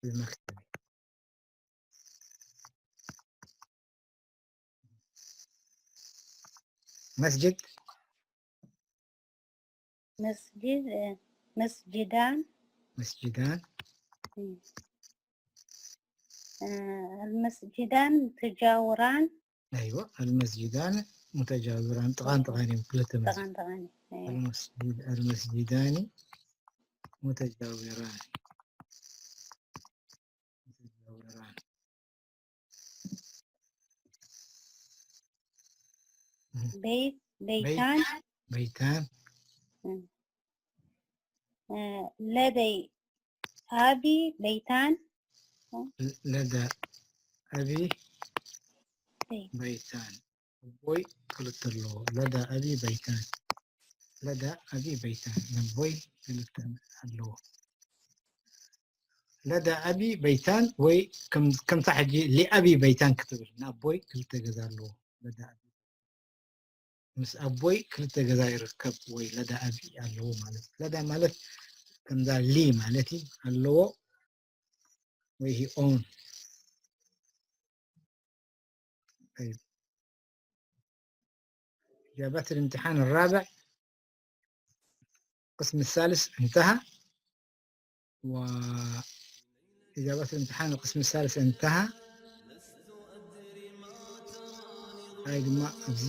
في المكتب مسجد مسجد مسجدان مسجدان المسجدان متجاوران أيوة المسجدان متجاوران ጥቓን ጥቓን እዮም ክልተ መስጊድ ጥቓን ጥቓን المسجد المسجدان متجاوران متجاوران بيت بيتان بيتان آه، لدي أبي بيتان لدى أبي بيت. بيتان ኣቦይ ክልተ ኣለዎ ለዳ ኣቢ በይታን ለዳ ኣቢ በይታን ነቦይ ክልተ ኣለዎ ለዳ ኣቢ በይታን ወይ ከምታ ሕጂ ሊኣቢ በይታን ክትብል ንኣቦይ ክልተ ገዛ ኣለዎ ለዳ ኣቢ ምስ ኣቦይ ክልተ ገዛ ይርከብ ወይ ለዳ ኣቢ ኣለዎ ማለት ለዳ ማለት ከምዛ ሊ ማለት እዩ ኣለዎ ወይ he own طيب إجابات الامتحان الرابع قسم الثالث انتهى وإجابات الامتحان القسم الثالث انتهى هاي ድማ ኣብዚ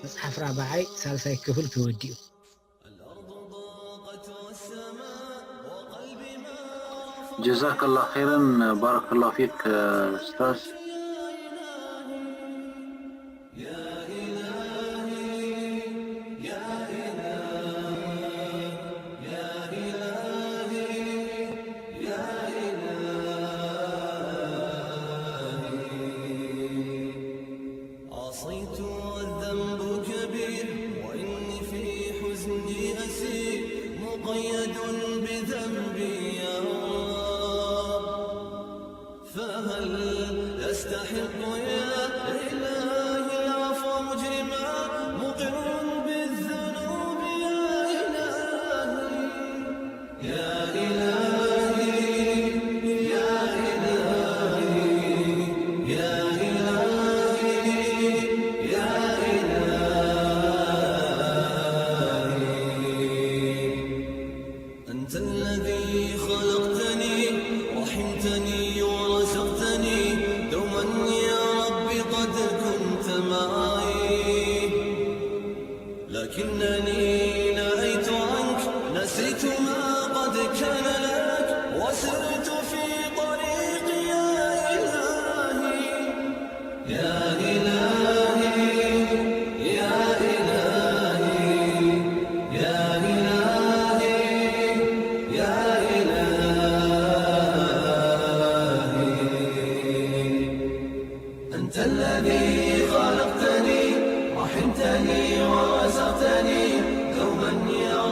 መፅሓፍ ራብዓይ ሳልሳይ ክፍል ተወዲኡ جزاك الله خيرا، بارك الله فيك أستاذ. عصيت والذنب كبير، وإني في حزني أسير، مقيد بذنبي يا رب. فهل أستحق يا إلهي العفو مجرما، مقر بالذنوب يا إلهي؟ يا إلهي، يا إلهي، يا إلهي، يا إلهي. أنت الذي خلقتني، رحمتني ورزقتني، دوما يا رب قد كنت معي. لكنني نأيت عنك، نسيت ما قد كان لك، وسرت في طريقي يا إلهي. يا إلهي، يا إلهي، يا إلهي، يا إلهي. أنت الذي خلقتني، رحمتني ورزقتني، دوما يا